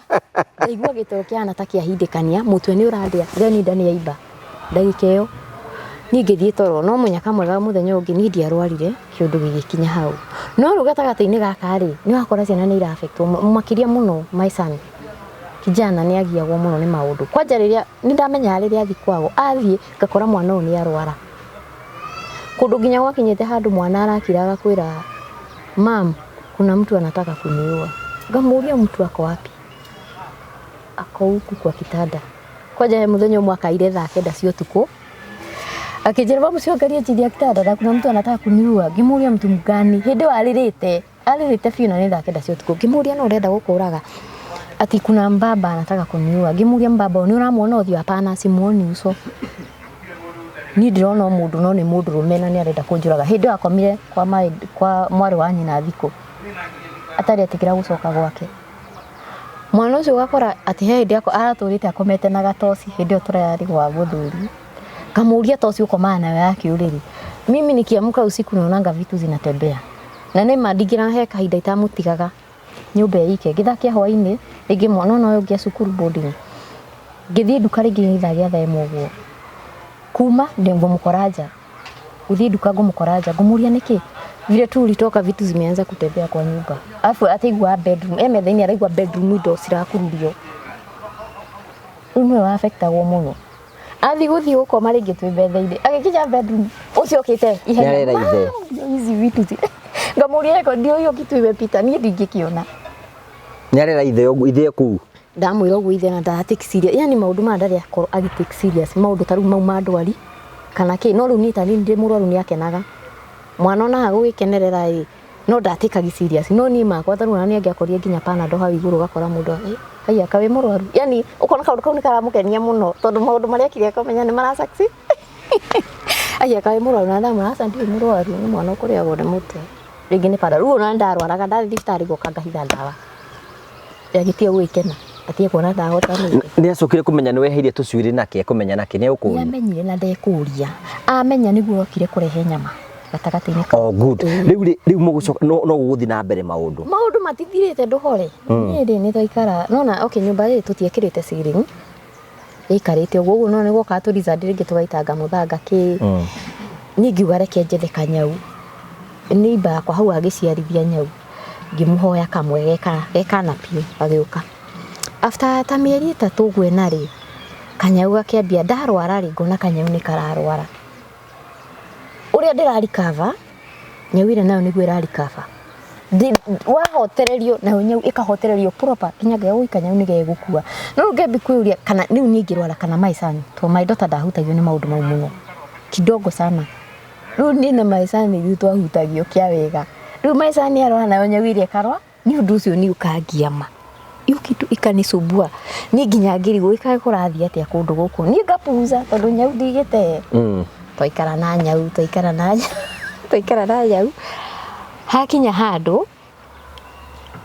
ndaigua gĩtoro kĩhana ta kĩahindĩkania, mũtwe nĩ ũrandĩa, then nda nĩ yaimba. Ndagĩka ĩyo niĩ ngĩthiĩ toro, no mũnyaka mwega mũthenya ũngĩ niĩ ndiarwarire, kĩũndũ gĩgĩkinya hau. No rĩu gatagatĩ-inĩ gaka rĩ, nĩ wakora ciana nĩ iraffectwo makĩria mũno. My son kijana nĩ agiagwo mũno nĩ maũndũ kwanja rĩrĩa nĩ ndamenyaga rĩrĩa athiĩ kwao, athiĩ ngakora mwana ũyũ nĩ arwara kũndũ nginya gwakinyĩte handũ mwana arakira agakwĩra, "Mum, kuna mtu anataka kuniua." Ngamuuria, "Mtu ako wapi?" "Ako huku kwa kitanda." Kwanja he mũthenya ũmwe akaire thaa 9 cia ũtukũ akĩnjĩra, "Mamu, ciongerie chini ya kitanda na kuna mtu anataka kuniua." Ngĩmũria, "Mtu mgani?" Hĩndĩ ĩyo arĩrĩte, arĩrĩte biũ, na nĩ thaa 9 cia ũtukũ. Ngĩmũria, "No ũrenda gũkũraga?" Ati, "Kuna mbaba anataka kuniua." Ngĩmũria, "Mbaba ũyũ nĩ ũramuona ũthiũ?" "Hapana, simuoni uso, niĩ ndĩrona o mũndũ, no nĩ mũndũrũme na nĩ arenda kũnjũraga." Hĩndĩ ĩyo akomire kwa mwarĩ wa nyina thikũ atarĩ etĩkĩra gũcoka gwake. Mwana ũcio ũgakora atĩ he hĩndĩ aratũrĩte akomete na gatoci hĩndĩ ĩyo tũrarĩ gwa mũthuri. Kamuria, "Toci ũkomaga nayo ya kĩũrĩrĩ?" "Mimi nikiamka usiku naonanga vitu zinatembea." Na nĩ ma ndingĩra he kahinda itamũtigaga nyũmba ĩike gĩthaa kĩa hwainĩ, rĩngĩ mwana ona ũyũ ũngĩ cukuru boarding, ngĩthiĩ nduka rĩngĩ gĩthaa gĩa thaa 1 ũguo, kuma ngũmũkora nja, gũthiĩ nduka ngũmũkora nja, ngũmũria, "Nĩkĩ?" "Vile tu ulitoka, vitu zimeanza kutembea kwa nyumba." Alafu ataigua bedroom e metha-inĩ, araigua bedroom indo cirakururio. Rĩu nĩwe wafectagwo mũno. Athiĩ gũthiĩ gũkoma rĩngĩ twĩ metha-inĩ, agĩkinya bedroom ũcio okĩte ihenya. Nĩarera ithe. "Mum, hizi vitu ngamuria eko ndio hiyo kitu imepita, niĩ ndingĩkĩona." Nĩarera ithe ũguo, ithe kũu. Ndamwĩra ũguo ithe na nda take serious, yani maũndũ maya ndarĩ akorwo agĩ take serious, maũndũ ta rĩu mau ma ndwari kana kĩ. No rĩu niĩ ta niĩ ndĩ mũrwaru nĩ akenaga mwana onaga gũgĩkenerera ĩ, no ndatĩkagi serious. No niĩ makwa ta rĩu ona nĩ angĩakorire nginya Panadol hau igũrũ, ũgakora mũndũ, "Eh, haiya, kaĩ wĩ mũrwaru?" Yani ũkona kaũndũ kau nĩ karamũkenia mũno tondũ maũndũ marĩa ekire akamenya nĩ mara succeed. "Haiya, kaĩ wĩ mũrwaru?" Na ndamwĩra, "Aca, ndirĩ mũrwaru, nĩ mwana ũkũrĩagwo nĩ mũtwe, rĩngĩ nĩ Panadol." Rĩu ona ndarwaraga, ndathiĩ thibitarĩ ngoka ngahitha ndawa, agĩtiga gwĩkena, atige kuona ndahotanĩte. Nĩ acokire kũmenya nĩ weheirie tũcuĩrĩ nake kũmenya nake nĩ egũkũria? Nĩamenyire na ndekũria. Amenya nĩguo okire kũrehe nyama gatagatĩ-inĩ ka Oh good, rĩu rĩ, rĩu mũgũcoka no gũgũthiĩ na mbere maũndũ? Maũndũ matithirĩte, ndũhore. Niĩ rĩ, nĩ twaikara nona, okay, nyũmba rĩ tũtiekĩrĩte ceiling, ĩikarĩte ũguo ũguo, no nĩ gwokaga tũ lizard rĩngĩ tũgaitanga mũthanga kĩ. Niĩ ngiuga reke njethe kanyau neighbor yakwa hau agĩciarithia nyau, ngĩmũhoya kamwe gekana biũ, agĩũka after ta mĩeri 3 ũguo ĩna rĩ, kanyau gakĩambia. Ndarwara rĩ, ngona kanyau nĩ kararwara. Ũrĩa ndĩrarikava, nyau ĩrĩa nayo nĩguo ĩrarikava. Wahotererio nayo nyau ĩkahotererio proper nginya ngĩaga gũika, nyau nĩ gegũkua. No rĩu ngĩambi kwĩyũria kana rĩu niĩ ngĩrwara kana my son, to my daughter ndahutagio nĩ maũndũ mau mũno, kidogo sana. Rĩu niĩ na my son ithuĩ twahutagio kĩa wega. Rĩu my son arwara, nayo nyau ĩrĩa ĩkarwara. Nĩ ũndũ ũcio niĩ ũkangiama, hiyo kitu ikanisumbua niĩ nginya ngĩrigwo ĩkaĩ kũrathiĩ atĩa kũndũ gũkũ. Niĩ ngapuza tondũ nyau ndigĩte. Twaikara na nyau, twaikara na nyau, twaikara na nyau, hakinya handũ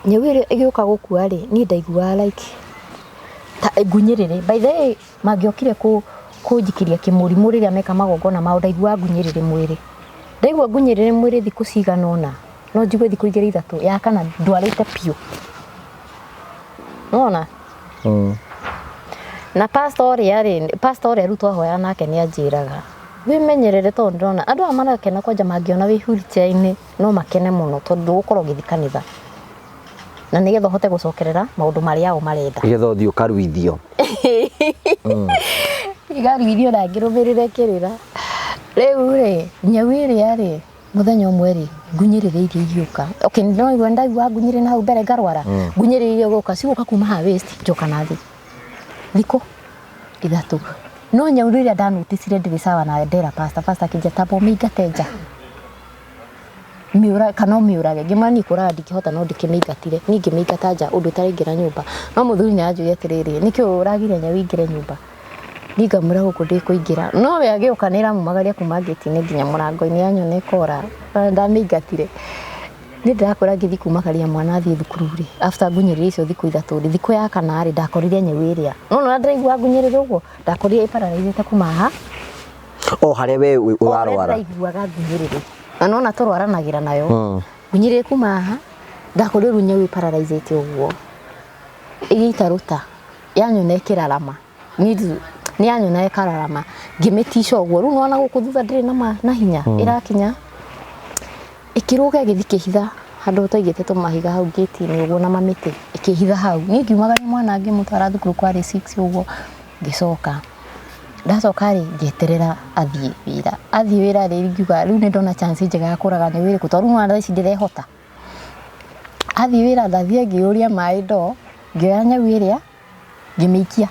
nyau ĩrĩa ĩgĩũka gũkua rĩ, niĩ ndaiguaga like ta ngunyĩrĩrĩ. By the way, mangĩokire kũnjikĩria kĩmũrimũ rĩrĩa meka magongona mao, ndaiguaga ngunyĩrĩrĩ mwĩrĩ, ndaigua ngunyĩrĩrĩ mwĩrĩ thikũ cigana ũna, no njigue thikũ 2 3, ya kana ndwarĩte biũ nona. Na pastor ũrĩa rĩ, pastor ũrĩa rĩu twahoya nake nĩ anjĩraga, "Wĩmenyerere tondũ ndĩrona andũ aya marakena kwanja mangĩona wĩ wheelchair-inĩ no makene mũno tondũ ndũgũkorwo ũgĩthiĩ kanitha na nĩgetha ũhote gũcokerera maũndũ marĩa o marenda." Nĩgetha ũthiĩ ũkaruithio. Igaruithio na ngĩrũmĩrĩre kĩrĩra. Rĩu rĩ, nyau ĩrĩa rĩ Mũthenya ũmwe rĩ, ngunyĩrĩrĩirie igĩũka. Okay, no igua ndaigua ngunyĩrĩire na hau mbere ngarwara. Ngunyĩrĩirie gũka, cigũka kuma haha waist njoka na thĩ. Thikũ 3. No nyau rĩrĩa ndanoticire ndĩrĩ sawa na ndera pastor, pastor akĩnjĩra tamba ũmĩingate nja. Mĩũra kana ũmĩũrage. Ngĩmwĩra niĩ kũraga ndingĩhota no ndĩkĩmĩingatire. Niĩ ngĩmĩingata nja ũndũ ĩtaraingĩra nyũmba. No mũthuri nĩ aranjũria atĩrĩrĩ, nĩkĩ ũragiria nyau ĩingĩre nyũmba? Niĩ ngamwĩra gũkũ ndĩkũingĩra. No we agĩũka nĩ ĩramumagaria kuma ngĩti-inĩ nginya mũrango-inĩ yanyona ĩkora. Na ndamĩingatire. Niĩ ndĩrakwĩra ngĩthiĩ kumagaria mwana athiĩ thukuru rĩ, after ngunyĩrĩire icio thikũ 3 rĩ, thikũ ya kana rĩ, ndakorire nyau ĩrĩa. No nĩ ndĩraigua ngunyĩrĩire ũguo, ndakorire ĩpararaithĩte kuma haha. O harĩa we O harĩa ũrarwara. ndĩraiguaga ngunyĩrĩire. Na nĩwona tũrwaranagĩra nayo. Ngunyĩrĩire kuma haha, ndakorire rĩu nyau ĩpararaithĩte ũguo. Ĩgĩita rũta. Yanyona ĩkĩrarama. Nĩ yanyona ĩkararama. Ngĩmĩtica ũguo. Rĩu nĩwona gũkũ thutha ndĩrĩ na hinya. Ĩrakinya. Ĩkĩrũga ĩgĩthiĩ ĩkĩhitha handũ twaigĩte tũmahiga hau ngĩti-inĩ ũguo na mamĩtĩ. Ĩkĩhitha hau. Niĩ ngiumagaria mwana ngĩmũtwara thukuru kwarĩ 6 ũguo. Ngĩcoka. Ndacoka rĩ, ngĩeterera athiĩ wĩra. Athiĩ wĩra rĩ, ngiuga rĩu nĩ ndona chance njega ya kũraga nyau ĩrĩkũ tondũ rĩu nĩwona thaa ici ndĩrehota. Athiĩ wĩra ndathiĩ ngĩũria maĩ ndoo, ngĩoya nyau ĩrĩa ngĩmĩikia.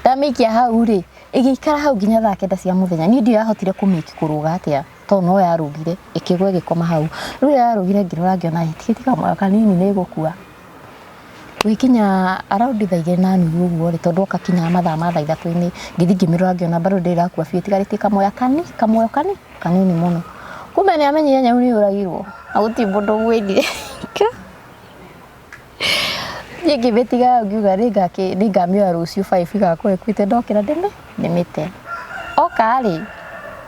Ndamĩikia hau rĩ, ĩgĩikara hau nginya thaa 9 cia mũthenya. Niĩ ndiũĩ yahotire kũmĩki kũrũga atĩa tondũ no yarũgire ĩkĩgwa ĩgĩkoma hau. Rĩu rĩrĩa yarũgire ngĩrora ngĩona ĩtigĩtie kamuoyo kanini nĩ ĩgũkua. Gũgĩkinya around thaa 2:30 ũguo rĩ, tondũ oka kinyaga mathaa ma thaa 3-inĩ, ngĩthiĩ ngĩmĩrora ngĩona bado ndĩrĩ ĩrakua biũ ĩtigarĩtie kamuoya kamuoyo kanini mũno. Kumbe nĩ amenyire nyau nĩ yũragirwo na gũtirĩ mũndũ ũmwĩrire. Niĩ ngĩmĩtiga hau ngiuga nĩngamĩoya rũciũ 5 ĩgakorwo ĩkuĩte ndokĩra ndĩmĩte. Oka rĩ,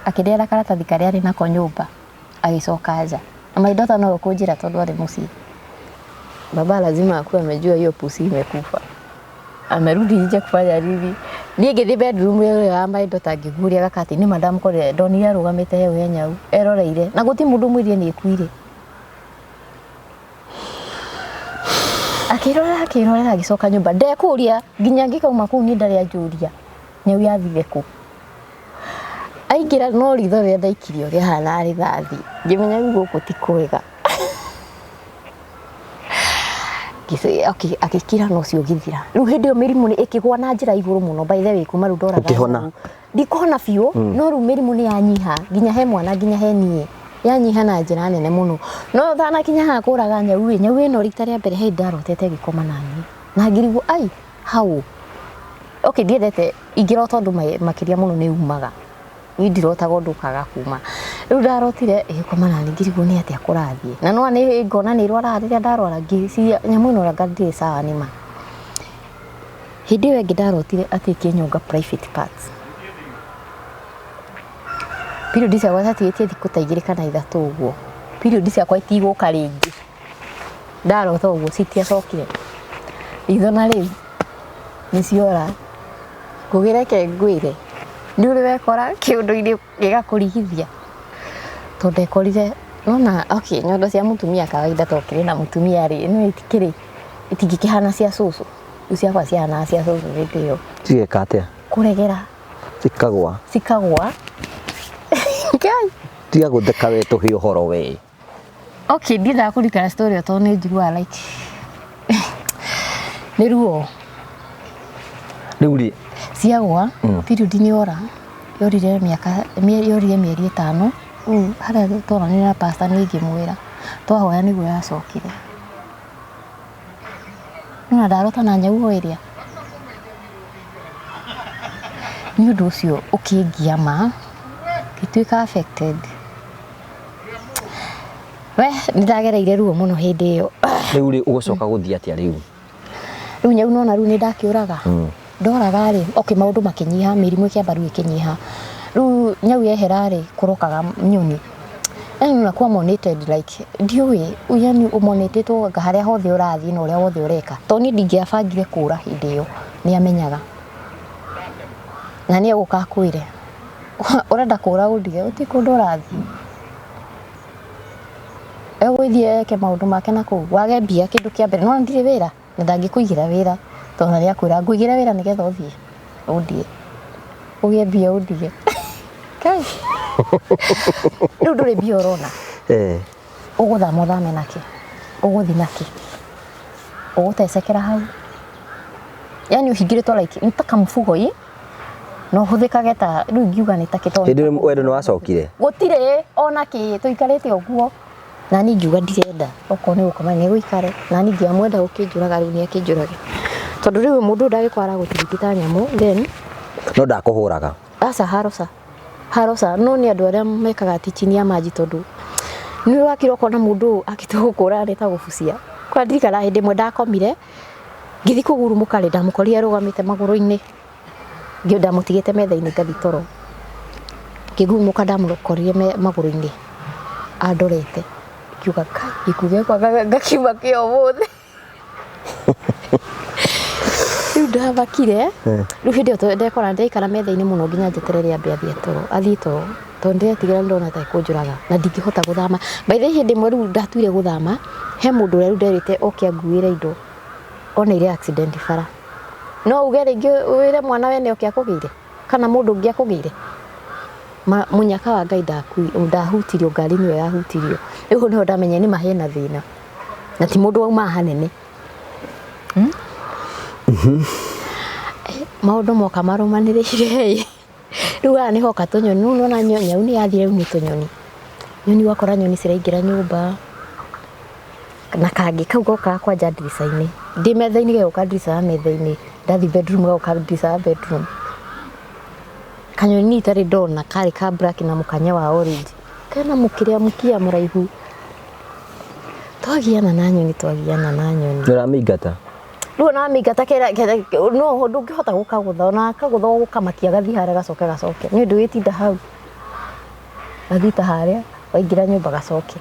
akĩneana karatathi karĩa arĩ nako nyũmba agĩcoka nja. Na my daughter nowe ũkũnjĩra tondũ arĩ mũciĩ. Baba lazima akuwe amejua hiyo pusi imekufa. Amerudi nje kufanya nini? Niĩ ngĩthiĩ bedroom ĩyo ya my daughter ngĩguũria gakati nĩ ma ndamũkorire ndonire arũgamĩte hau he nyau eroreire na gũtirĩ mũndũ ũmwĩrire nĩ ĩkuire. Akĩrorera akĩrorera agĩcoka nyũmba ndekũria nginya ngĩkauma kũu niĩ ndarĩ anjũria nyau yathire kũ. Aingĩra no ritho rĩrĩa ndaikirio rĩahana rithathi ngĩmenya rĩu gũkũ ti kwega. Agĩkira na ũcio ũgĩthira. Rĩu hĩndĩ ĩyo mĩrimũ nĩ ĩkĩgwa na njĩra igũrũ mũno by the way kuma rĩu ndoraga. Ũkĩhona? Ndikũhona biũ no rĩu mĩrimũ nĩ yanyiha nginya he mwana nginya he niĩ. Yanyiha na njĩra nene mũno. No ndanakinya haha kũraga nyau ĩ, nyau ĩno rita rĩa mbere he ndarotete ĩgĩkoma na niĩ. Na ngĩrigwo ai how? Okay ndiendete ingĩrota ũndũ makĩria mũno nĩ umaga. Niĩ ndirotaga ũndũ ũkaga kuma. Rĩu ndarotire ĩgĩkoma na niĩ ngĩrigwo nĩ atĩa kũrathiĩ. Na no nĩ ngona nĩ ĩrwaraga rĩrĩa ndarwara ngĩciria nyamũ ĩno anga ndĩrĩ sawa nĩ ma. Hĩndĩ ĩyo ĩngĩ ndarotire atĩ ĩkĩnyonga private parts. Period ciakwa ciatigĩtie thikũ ta 2 kana 3 ũguo. Period ciakwa itigũka rĩngĩ. Ndarota ũguo citiacokire. Ritho na rĩu nĩ ciora. Ngũgĩreke ngwĩre nĩ ũrĩ wekora kĩũndũ-inĩ gĩgakũrigithia. Tondũ ndekorire nona okay nyondo cia mũtumia kawaida to ũkĩrĩ na mũtumia rĩ no itikĩrĩ itingĩkĩhana cia cũcũ. Rĩu ciakwa cihanaga cia cũcũ hĩndĩ ĩyo. Cigeka atĩa? Kũregera. Cikagwa. Cikagwa. Ngai. Tiga gũtheka we tũhe ũhoro we. Okay, ndiendaga kũrikana story ĩyo tondũ nĩ njiguaga like nĩ ruo. Rĩu rĩ ciagwa period nĩ yora yorire mĩaka yorire mĩeri 5 rĩu harĩa twaranire na pastor nĩ ngĩmwĩra twahoya nĩguo yacokire. Nona ndarota na nyau o ĩrĩa. Nĩ ũndũ ũcio ũkĩngia ma ngĩtuĩka affected. We nĩ ndagereire ruo mũno hĩndĩ ĩyo. Rĩu rĩ ũgũcoka gũthiĩ atĩa rĩu? Rĩu nyau nona rĩu nĩ ndakĩũraga. Ndoraga rĩ, okay maũndũ makĩnyiha, mĩrimũ ĩkĩamba rĩu ĩkĩnyiha. Rĩu nyau yehera rĩ, kũrokaga nyoni. Yaani unakuwa monitored like ndiũĩ, yaani ũmonitĩtwo anga harĩa hothe ũrathiĩ na ũrĩa wothe ũreka. Tondũ niĩ ndingĩabangire kũra hĩndĩ ĩyo, nĩ amenyaga. Na nĩ egũka akwĩre, ũrenda kũra ũndige, gũtirĩ kũndũ ũrathiĩ. Egũgĩthiĩ eke maũndũ make na kũu, wage mbia kĩndũ kĩa mbere, nĩwona ndirĩ wĩra, na ndangĩkũigĩra wĩra, tondũ nĩ akwĩra ngũigĩre wĩra nĩgetha ũthiĩ, ũndige. Ũgĩe mbia ũndige. Kai. Rĩu ndũrĩ mbia ũrona. Ũgũthama ũthame nakĩ? Ũgũthi nakĩ? Ũgũtecekera hau. Yani ũhingĩrĩtwo like nĩ ta kamũbugo ĩ na ũhũthĩkage ta rĩu ingiuga nĩ ta kĩ tondũ Hĩndĩ ĩyo wendo nĩ wacokire? Gũtirĩ ona kĩ, tũikarĩte ũguo. Na niĩ ngiuga ndirenda, okorwo nĩ gũkoma nĩ gũikare. Na niĩ ngĩamwenda gũkĩnjũraga rĩu nĩ akĩnjũrage. Tondũ rĩu mũndũ ũyũ ndagĩkorwo aragũtiriti ta nyamũ then No ndakũhũraga? Aca, haroca. Haroca, no nĩ andũ arĩa mekaga ati chini ya maji tondũ nĩ wakira ũkona mũndũ ũyũ akĩtua gũkũra nĩ ta gũbucia. Kwa ndirikana hĩndĩ ĩmwe ndakomire, ngĩthiĩ kũgurumũka rĩ, ndamũkorire arũgamĩte magũrũ-inĩ. Ndamũtigĩte metha-inĩ ngathiĩ toro. Ngĩgurumũka ndamũkorire magũrũ-inĩ andorete. Ngiuga kai gĩkuũ gĩakwa ngakiuma kĩ ũmũthĩ. Rĩu ndamakire, rĩu hĩndĩ ĩyo ndekora ndaikara metha-inĩ mũno nginya njeterere ambe athiĩ toro, athiĩ toro. Tondũ ndĩretigĩra nĩ ndĩrona ta ekũnjũraga na ndingĩhota gũthama. By the way hĩndĩ ĩmwe rĩu ndatuire gũthama, he mũndũ ũrĩa rĩu nderĩte oke anguĩre indo, oneire accident bara. No uge rĩngĩ wĩre mwana wene oke akũgĩre kana mũndũ ũngĩ akũgĩre. Mũnyaka wa Ngai ndahutirio, ngari nĩyo yahutirio. Rĩu hau nĩho ndamenyire nĩma hena thĩna. Na ti mũndũ wauma hanene. Maũndũ moka marũmanĩrĩire. Rĩu haha nĩhoka tũnyoni, rĩu nĩwona nyau nĩ yathira rĩu nĩ tũnyoni. Nyoni ũgakora nyoni ciraingĩra nyũmba. Na kangĩ kau gokaga kwanja ndirica-inĩ. Ndĩ metha-inĩ gegoka ndirica ya metha-inĩ, ndathiĩ bedroom gagoka ndirica ya bedroom. Kanyoni niĩ itarĩ ndona karĩ ka black na mũkanye wa orange. Kena mũkĩrĩa mũkia mũraihu. Twagiana na nyoni, twagiana na nyoni. Nĩ ũramĩingata? Rĩu ona wamĩingata kera, no ndũngĩhota gũkagũtha, ona kagũtha ũgũkamakia gathiĩ harĩa gacoke gacoke. Nĩ ũndũ wĩtinda hau. Gathiĩ ta harĩa, waingĩra nyũmba gacoke.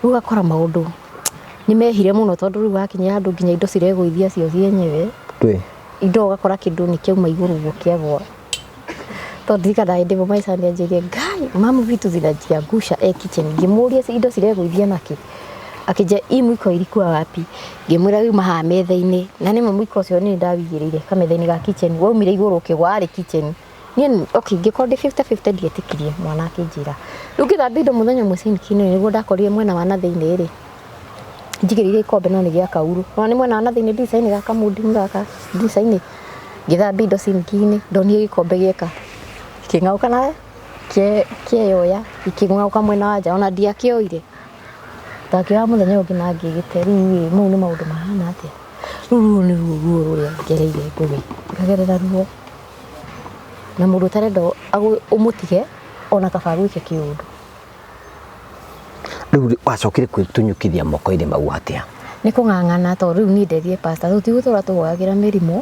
Rĩu ũgakora maũndũ nĩ mehire mũno tondũ rĩu wakinya handũ nginya indo ciregũithia cio cienyewe. Ndũĩ. Indo ũgakora kĩndũ nĩ kĩauma igũrũ ũguo kĩagwa. Tondũ ndirikanaga hĩndĩ ĩmwe maica nĩ anjĩrire Ngai mamu vitu zinajiangusha e kitchen. Ngĩmũria indo ciregũithia nakĩ? Akĩnjĩra hii mwiko ilikuwa wapi? Ngĩmwĩra yuma haha metha-inĩ. Na nĩma mwiko ũcio niĩ ndawigĩrĩire kametha-inĩ ga kitchen. Waumire igũrũ ũkĩgwa warĩ kitchen. Niĩ okay ngĩkorwo ndĩ 50-50 ndietĩkirie mwana akĩnjĩra. Rĩu ngĩthambia indo mũthenya ũmwe sinki-inĩ nĩguo ndakorire mwena wa na thĩinĩ rĩ, njigĩrĩire ikombe no nĩ gĩa kauru. No nĩ mwena wa na thĩinĩ ndirica-inĩ gaka mũndini gaka ndirica-inĩ. Ngĩthambia indo sinki-inĩ ndonire gĩkombe gĩeka kĩng'auka na kĩeyoya gĩkĩng'auka mwena wa nja ona ndiakĩoire. Ndakĩoya mũthenya ũyũ ũngĩ na ngĩgĩte rĩu ĩ mau nĩ maũndũ mahana atĩa? Rĩu rũrũ nĩ ruo ruo rũrĩa ngereire ngũgĩ. Ngagerera ruo. Na mũndũ ũtarenda ũmũtige ona kaba agwĩke kĩũndũ. Rĩu wacokire kwĩtunyũkithia moko-inĩ mau atĩa? Nĩ kũng'ang'ana tondũ rĩu niĩ nderire pastor tũtigũtũra tũhoyagĩra mĩrimũ,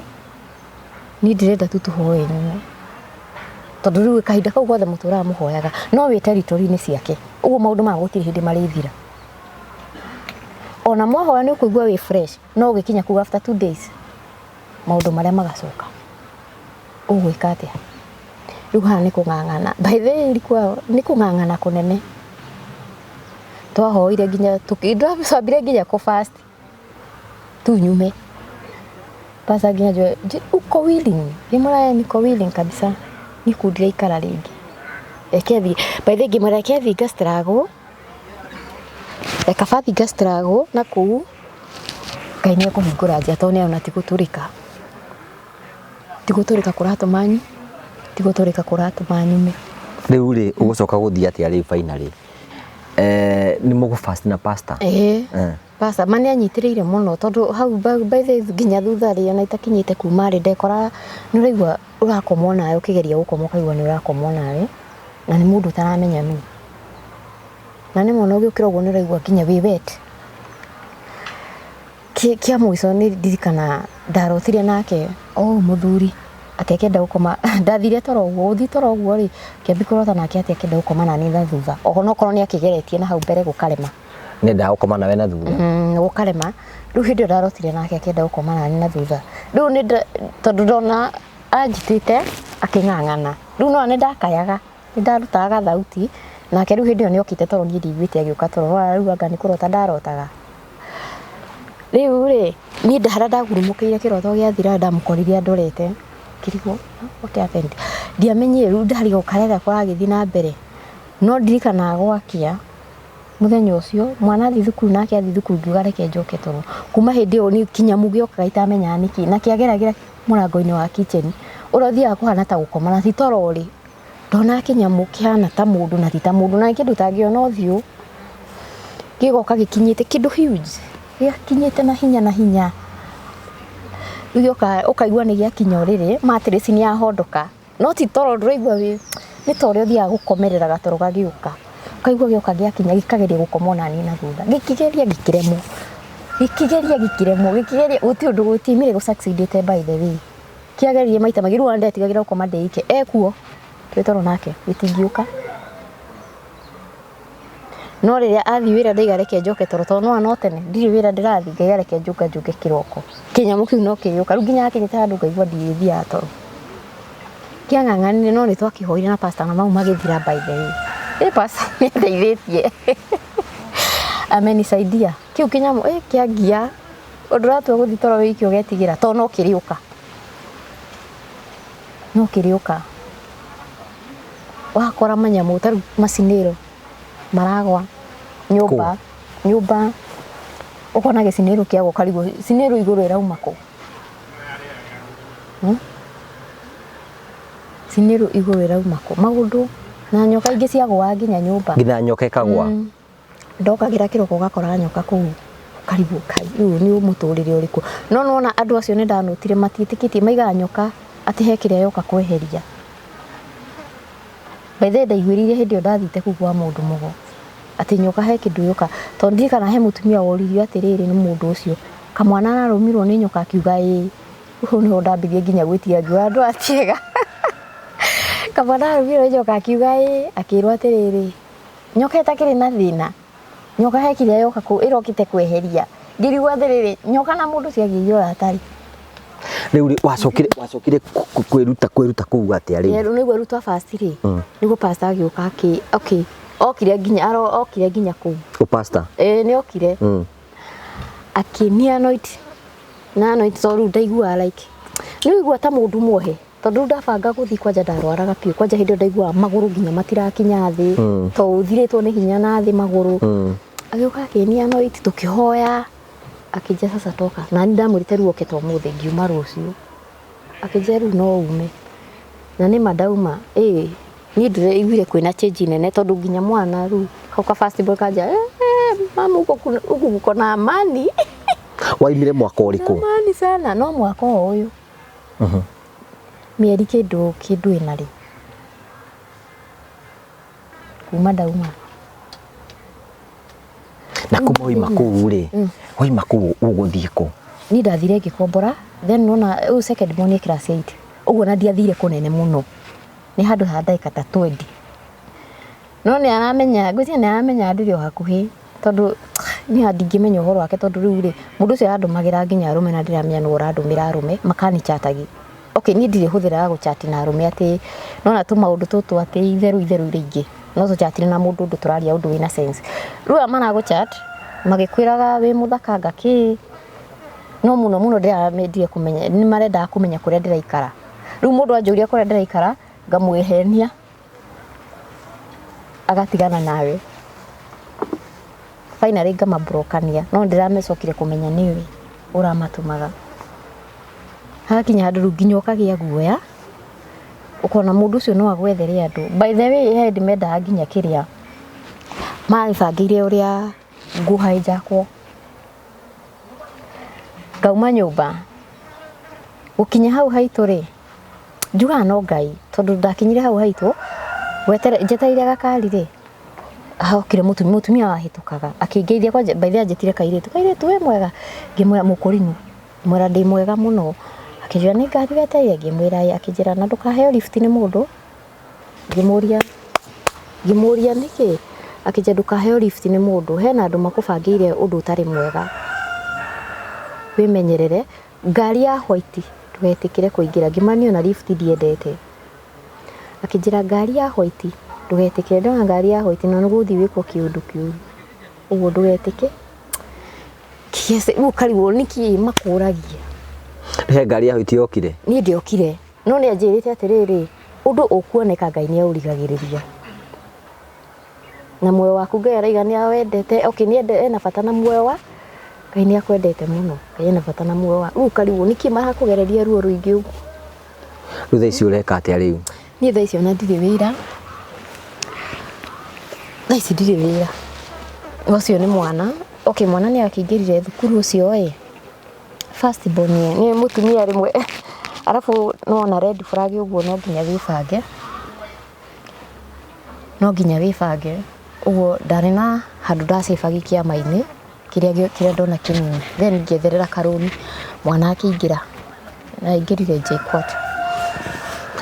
niĩ ndĩrenda tu tũhoe nyume. Tondũ rĩu kahinda kau gothe mũtũraga mũhoyaga no wĩ territory-inĩ ciake. Ũguo maũndũ maya gũtirĩ hĩndĩ marĩthira. Ona mwahoya nĩ ũkũigua wĩ fresh no ũgĩkinya kũu after 2 days maũndũ marĩa magacoka. Ũgwĩka atĩa? Rĩu haha nĩ kũng'ang'ana. By the way ilikuwa nĩ kũng'ang'ana kũnene. Twahoire nginya twambire nginya kũ fast tu nyume. Pastor nginya njũe, uko willing? Ngĩmwĩra niko willing kabisa. Niĩ kũu ndiraikara rĩngĩ. Reke thiĩ. By the way ngĩmwĩra reke thiĩ nga struggle. Reka bathi nga struggle na kũu Ngai nĩ ekũhingũra njĩra tondũ nĩ arona ti gũtũrĩka. Ti gũtũrĩka kũratũma ti gũtũrĩka kũratũma nyume. Rĩu rĩ ũgũcoka gũthiĩ atĩa rĩu finally? Nĩ mũgũ fast na pastor? Ĩĩ. Pastor ma nĩ anyitĩrĩire mũno tondũ hau by the way nginya thutha rĩ ona itakinyĩte kuma rĩ ndekora nĩ ũraigua ũrakomwo nawe ũkĩgeria gũkoma ũkaigua nĩ ũrakomwo nawe na nĩ mũndũ ũtaramenya nũ. Na nĩ mwana ũgĩũkĩra ũguo nĩ ũraigua nginya wĩ wet. Kĩa mũico nĩ ndirikana ndarotire nake o ũyũ mũthuri atĩ akĩenda gũkoma ndathire toro ũguo gũthiĩ toro ũguo rĩ kĩambi kũrota nake atĩ akĩenda gũkoma nani na thutha ona okorwo nĩ akĩgeretie na hau mbere gũkarema. Nĩendaga gũkoma nawe na thutha? Gũkarema. Rĩu hĩndĩ ĩyo ndarotire nake akĩenda gũkoma nani na thutha. Rĩu nĩ tondũ ndona anjitĩte akĩng'ang'ana. Rĩu no nĩ ndakayaga nĩ ndarutaga gathauti nake rĩu hĩndĩ ĩyo nĩ okĩte tondũ niĩ ndiaiguĩte agĩũka toro no rĩu anga nĩ kũrota ndarotaga. Rĩu rĩ niĩ harĩa ndagurumũkĩire kĩroto gĩathira ndamũkorire andorete ngĩrigwo what happened. Ndiamenyire rĩu ndarigwo karĩa kũragĩthiĩ na mbere. No ndirikanaga gwakĩa mũthenya ũcio mwana athiĩ thukuru nake athiĩ thukuru, ngiuga reke njoke toro. Kuma hĩndĩ ĩyo nĩ kĩnyamũ gĩokaga itamenyaga nĩkĩ na kĩageragĩra mũrango-inĩ wa kitchen ũrĩa ũthiaga kũhana ta gũkoma na ti toro ũrĩ. Ndonaga kĩnyamũ kĩhana ta mũndũ na ti ta mũndũ, na nĩ kĩndũ ũtangĩona ũthiũ, gĩgoka gĩkinyĩte kĩndũ huge, gĩakinyĩte na hinya na hinya. Rĩu gĩoka ũkaigua nĩ gĩakinya ũrĩrĩ, mattress nĩ yahondoka, no ti toro ndũraigua wĩ, nĩ ta ũrĩa ũthiaga gũkomerera gatoro gagĩũka. Ũkaigua gĩoka gĩakinya gĩkageria gũkoma onaniĩ na thutha, gĩkĩgeria gĩkĩremwo, gĩkĩgeria gĩkĩremwo, gĩkĩgeria, gũtirĩ ũndũ gũtiaumire gũ succeed ĩte by the way. Kĩageririe maita maingĩ, rĩu ona ndetigagĩra gũkoma ndĩ ike, ekuo twĩ toro nake gĩtingĩũka. No rĩrĩa athiĩ wĩra ndaiga reke njoke toro, tondũ nĩwona no tene ndirĩ wĩra ndĩrathiĩ, ngaiga reke njũka njũke kĩroko. Kĩnyamũ kĩu no kĩrĩũka, rĩu nginya hakinyĩte handũ ngaigua ndirĩthiaga toro. Kĩang'ang'anire no nĩ twakĩhoire na pastor na mau magĩthira by the way. Ĩ pastor nĩ andeithĩtie amenisaidia. Kĩu kĩnyamũ ĩ kĩangia ũndũ ũratua gũthiĩ toro wĩ wiki ũgetigĩra tondũ no kĩrĩũka. No kĩrĩũka. Wakora manyamũ ta rĩu macinĩro maragwa nyũmba, nyũmba ũkona gĩcinĩro kĩagwa ũkarigwo cinĩro igũrũ ĩrauma kũ? Cinĩro igũrũ ĩrauma kũ? Maũndũ na nyoka ingĩ ciagũaga nginya nyũmba. Nginya nyoka ĩkagwa? Ndokagĩra kĩroko ũgakora nyoka kũu ũkarigwo kai ũyũ nĩ mũtũrĩre ũrĩkũ. No nĩwona andũ acio nĩ ndanotire matiĩtĩkĩtie maigaga nyoka atĩ he kĩrĩa yoka kweheria. By the way ndaiguĩrĩire hĩndĩ ĩyo ndathiĩte kũu kwa mũndũ mũgo atĩ nyoka he kĩndũ yoka, tondũ ndirikana he mũtumia woririo atĩrĩrĩ nĩ mũndũ ũcio, kamwana ararũmirwo nĩ nyoka akiuga ĩĩ. Hau nĩho ndambirie nginya gwĩtiga ngiuga andũ aya ti ega. Kamwana ararũmirwo nĩ nyoka akiuga ĩĩ, akĩrwo atĩrĩrĩ, nyoka ĩtakĩrĩ na thĩna, nyoka he kĩrĩa yoka ĩrokĩte kweheria. Ngĩrigwo atĩrĩrĩ, nyoka na mũndũ ciagĩire ũrata rĩ? Rĩu rĩ, wacokire kwĩruta kũu atĩa rĩu? Rĩu nĩguo rĩu twa fast rĩ, nĩguo pastor agĩũka akĩ, okay, okire nginya, okire nginya kũu. Ũ pastor? Ĩĩ nĩ okire. Akĩni anoint, na anoint tondũ rĩu ndaiguaga like, nĩ ũiguaga ta mũndũ muohe, tondũ rĩu ndabanga gũthiĩ kwanja ndarwaraga biũ, kwanja hĩndĩ ĩyo ndaiguaga magũrũ nginya matirakinya thĩ, tondũ ũthirĩtwo nĩ hinya na thĩ magũrũ. Agĩũka akĩni anoint, tũkĩhoya, akĩnjĩra sasa toka, na niĩ ndamwĩrĩte rĩu oke ta ũmũthĩ, ngiuma rũciũ. Akĩnjĩra rĩu no ume, na nĩma ndauma, ĩĩ niĩ ndĩraiguire kwĩna change nene tondũ nginya mwana rĩu kau ka first born kanjĩra mama huko huku kuko na amani. Waimire mwaka ũrĩkũ? Amani sana, no mwaka o ũyũ. Mĩeri kĩndũ ĩna rĩ, kuma ndauma. Na kuma waima kũu rĩ, waima kũu ũgũthiĩ kũ? Niĩ ndathire ngĩkombora, then nona rĩu second born nĩ class 8, ũguo na ndiathire kũnene mũno, nĩ handũ ha ndagĩka ta 20. No nĩ aramenya, ngwĩciria nĩ aramenya ndĩrĩ o hakuhĩ, tondũ niĩ ndingĩmenya ũhoro wake tondũ rĩu rĩ, mũndũ ũcio arandũmagĩra nginya arũme na ndiramenya nũ ũrandũmĩra arũme, makanichatagia. Okay, niĩ ndirĩ hũthĩra gũchat na arũme atĩ nona tũmaũndũ tũtũ atĩ itherũ itherũ rĩingĩ, no tũchatire na mũndũ ũndũ tũraria ũndũ wĩna sense. Rĩu aya maragũchat magĩkwĩraga wĩ mũthaka anga kĩ, no mũno mũno ndĩramendire kũmenya, nĩ marendaga kũmenya kũrĩa ndĩraikara. Rĩu mũndũ anjũria kũrĩa ndĩraikara, ngamwĩhenia, agatigana nawe. Finally ngamabrokania, no ndĩramecokire kũmenya nĩwe ũramatũmaga. Hagakinya handũ rĩu nginya ũkagĩa guoya, ũkona mũndũ ũcio no agwethere andũ. By the way, he hĩndĩ mendaga nginya kĩrĩa, marĩbangĩire ũrĩa ngũ-hijack-wo. Ngauma nyũmba, gũkinya hau haitũ rĩ, njugaga no Ngai, tondũ ndakinyire hau haitũ, njetereire gakari rĩ, hokire mũtumia wahĩtũkaga, akĩngeithia kwanja, by the way anjĩtire kairĩtu, kairĩtu wĩ mwega? Ngĩmwĩra mũkũrinũ, ngĩmwĩra ndĩ mwega mũno. Akĩnjĩra nĩ ngari wetereire? Ngĩmwĩra ĩĩ. Akĩnjĩra na ndũkaheo lift nĩ mũndũ. Ngĩmũria nĩkĩ? Akĩnjĩra ndũkaheo lift nĩ mũndũ, hena andũ makũbangĩire ũndũ ũtarĩ mwega, wĩmenyerere. Ngari ya white ndũgetĩkĩre kũingĩra. Ngĩmwĩra niĩ ona lift ndiendete. Akĩnjĩra ngari ya white ndũgetĩkĩre, ndona ngari ya white na nĩgũthiĩ wĩkwo kĩũndũ kĩũru, ũguo ndũgetĩke. Rĩu ũkarigwo nĩkĩ makũragia. He ngari ya white yokire? Niĩ ndiokire, no nĩ anjĩrĩte atĩrĩrĩ, Ũndũ ũkuoneka Ngai nĩ aũrigagĩrĩria. Na muoyo waku Ngai araiga nĩ awendete, okay nĩ ena bata na muoyo wa Ngai nĩ akwendete mũno. Ngai ena bata na muoyo waku. Rĩu ũkarigwo nĩkĩ marakũgereria ruo rũingĩ ũguo. Rĩu thaa ici ũreka atĩa rĩu? Niĩ thaa ici ona ndirĩ wĩra. Thaa ici ndirĩ wĩra. Ũcio nĩ mwana. Okay, mwana nĩ akĩingĩrire thukuru ũcio ĩ. First born ĩ, nĩ mũtumia rĩmwe. Arabu nĩwona red flag ũguo no nginya wĩbange. No nginya wĩbange. Ũguo ndarĩ na handũ ndacĩbagia kĩama-inĩ kĩrĩa kĩrĩa ndona kĩnini. Then ngĩetherera karũni mwana akĩingĩra. Na aingĩrire JKUAT.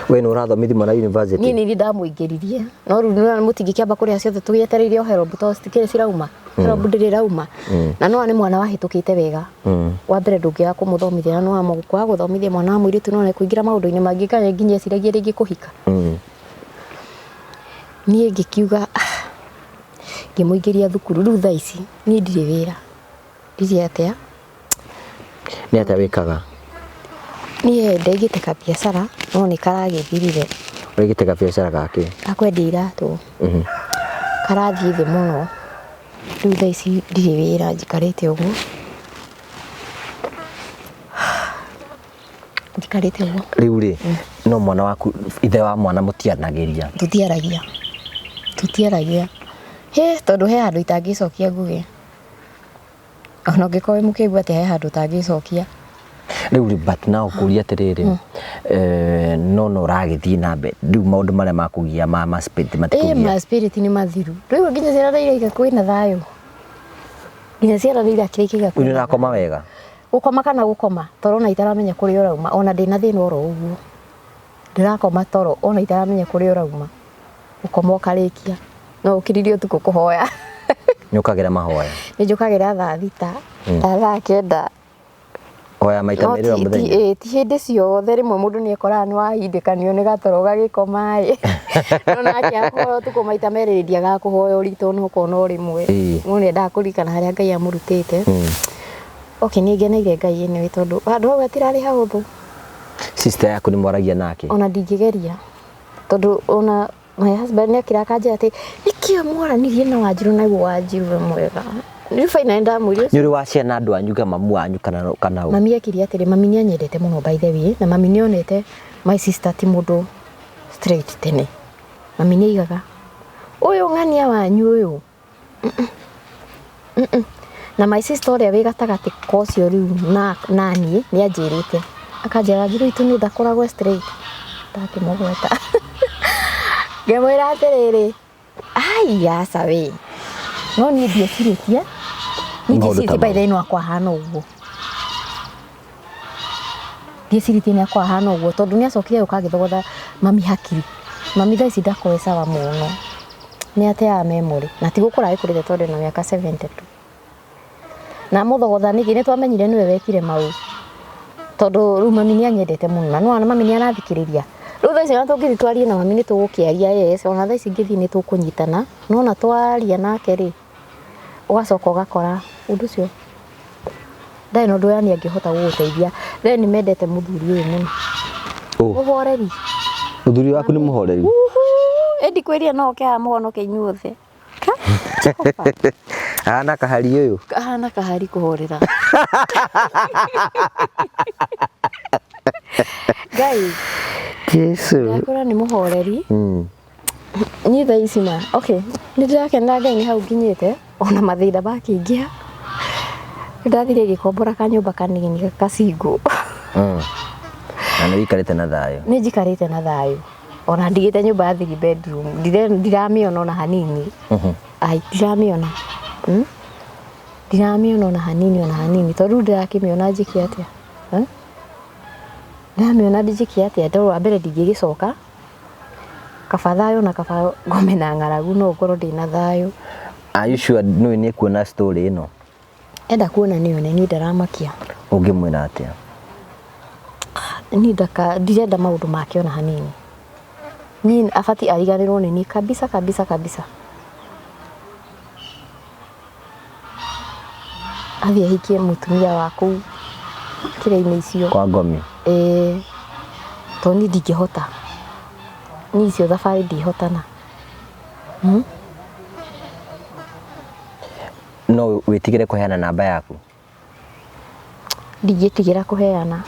We nĩ ũrathomithia mwana university? Niĩ nĩ ndamũingĩririe. No rĩu nĩwona mũtingĩkĩamba kũrĩha ciothe tũgĩetereire o HELB tondũ citikĩrĩ cirauma. HELB ndĩrĩ ĩrauma. Na nĩwona nĩ mwana wahĩtũkĩte wega. Wa mbere ndũngĩaga kũmũthomithia na nĩwona kwaga gũthomithia mwana wa mũirĩtu no kũingĩra maũndũ-inĩ mangĩ kana nginya eciragie rĩngĩ kũhika. Niĩ ngĩkiuga ngĩmũingĩria thukuru. Rĩu thaa ici niĩ ndirĩ wĩra. Ndirĩ atĩa. Nĩ atĩa wĩkaga? Niĩ ndaigĩte kabiacara no nĩ karagĩthirire. Ũigĩte kabiacara gakĩ? Ga kwendia iratũ. Karathiĩ thĩ mũno. Rĩu thaa ici ndirĩ wĩra njikarĩte ũguo. Njikarĩte ũguo. Rĩu rĩ, no mwana waku, ithe wa mwana mũtiaranagĩria? Tũtiaragia. Tũtiaragia. Hĩ, tondũ he handũ itangĩcokia nguge. Ona ũngĩkorwo wĩ mũkĩgu atĩa he handũ ũtangĩcokia. Rĩu rĩ, but now kũria atĩrĩrĩ, no no ũragĩthiĩ na mbere rĩu maũndũ marĩa makũgia ma spirit matikũgia? Ma spirit nĩ mathiru. Rĩu nginya ciana nĩ iraika kwĩna thayũ. Nginya ciana nĩ irakĩrĩkia kwĩna. Rĩu ũrakoma wega? Gũkoma kana gũkoma toro ona itaramenya kũrĩa ũrauma ona ndĩna thĩna oro ũguo. Ndĩrakoma toro ona itaramenya kũrĩa ũrauma. Gũkoma ũkarĩkia. No ũkiririe ũtukũ kũhoya. Nĩ ũkagĩra mahoya? Nĩ njũkagĩra thaa 6, thaa 9. Hoya maita merĩ o mũthenya? Ti hĩndĩ ciothe, rĩmwe mũndũ nĩ ekoraga nĩ wahindĩkanio nĩ gatoro gagĩkoma ĩ. No nake akũhoya ũtukũ maita merĩ ndiagaga kũhoya ũritũ no ũkona o rĩmwe. Mũndũ nĩ endaga kũririkana harĩa Ngai amũrutĩte. Okay, nĩ ngeneire Ngai anyway tondũ handũ hau hatirarĩ hahũthũ. Sister yaku nĩ mwaragia nake? Ona ndingĩgeria tondũ ona my husband nĩ akĩra akanjĩra atĩ nĩkĩo mwaranirie na Wanjirũ na guo Wanjirũ we mwega. Rĩu finally ndamwĩrire. Nĩ ũrĩ waciara na andũ anyu kana mamu wanyu kana ũ? Mami ekire atĩrĩ, mami nĩ anyendete mũno by the way, na mami nĩ onete my sister ti mũndũ straight tene. Mami nĩ aigaga ũyũ ng'ania wanyu ũyũ. Na my sister ũrĩa wĩ gatagatĩ ka ũcio rĩu na niĩ nĩ anjĩrĩte. Akanjĩra Wanjirũ witũ nĩ ndakoragwo straight. Ndakĩmũgweta. Ngĩmwĩra atĩrĩrĩ, ai aca we. No niĩ ndiecirĩtie. Niĩ ndiecirĩtie by the way no akwahana ũguo. Ndiecirĩtie nĩ akwahana ũguo tondũ nĩ acokire agĩũka agĩthogotha mami hakiri. Mami thaa ici ndakorwo e sawa mũno. Nĩ ateaga memory. Na ti gũkũra agĩkũrĩte tondũ ena mĩaka 72. Na mũthogotha nĩkĩ nĩ twamenyire nĩwe wekire mau. Tondũ rĩu mami nĩ anyendete mũno. Na nĩwona mami nĩ arathikĩrĩria. Rĩu thaa ici ona tũngĩthiĩ twarie na mami nĩ tũgũkĩaria yes. Ona thaa ici ingĩthiĩ nĩ tũkũnyitana. No ona twaria nake rĩ, ũgacoka ũgakora ũndũ ũcio ndarĩ na ũndũ yani angĩhota gũgũteithia. Then nĩ mendete mũthuri ũyũ mũno. Mũhoreri. Mũthuri waku nĩ mũhoreri? Ĩndi kwĩrire no oke haha mũhonoke inyuothe. Ahana kahari ũyũ? Ahana kahari kũhorera. Ngai. Jesu. Ndakora nĩ mũhoreri. Niĩ thaa ici ma, okay, nĩ ndĩrakena Ngai nĩ hau nginyĩte, ona mathĩna makĩingĩha. Nĩndathire ngĩkombora kanyũmba kanini gacingũ. Na nĩ ũikarĩte na thayũ? Nĩ njikarĩte na thayũ. Ona ndigĩte nyũmba ya 3 bedroom, ndiramĩona ona hanini. Ai, ndiramĩona. Ndiramĩona ona hanini ona hanini, tondũ rĩu ndĩrakĩmĩona njĩke atĩa? Ndĩramĩona njĩke atĩa? Tondũ wa mbere ndingĩgĩcoka. Kaba thayũ na kaba ngome na ng'aragu no ngorwo ndĩna thayũ. Are you sure nĩũĩ nĩ ekuona story ĩno? Enda kuona nĩ one, niĩ ndaramakia. Ũngĩmwĩra atĩa? Niĩ ndirenda maũndũ make ona hanini. Niĩ abatiĩ ariganĩrwo nĩ niĩ kabisa kabisa kabisa. Athiĩ ahikie mũtumia wa kũu kĩrĩa-inĩ icio. Kwa ngomi? Ĩĩ. Tondũ niĩ ndingĩhota. Niĩ icio thabarĩ ndihotana. No wĩtigĩre kũheana namba yaku? Ndingĩtigĩra kũheana.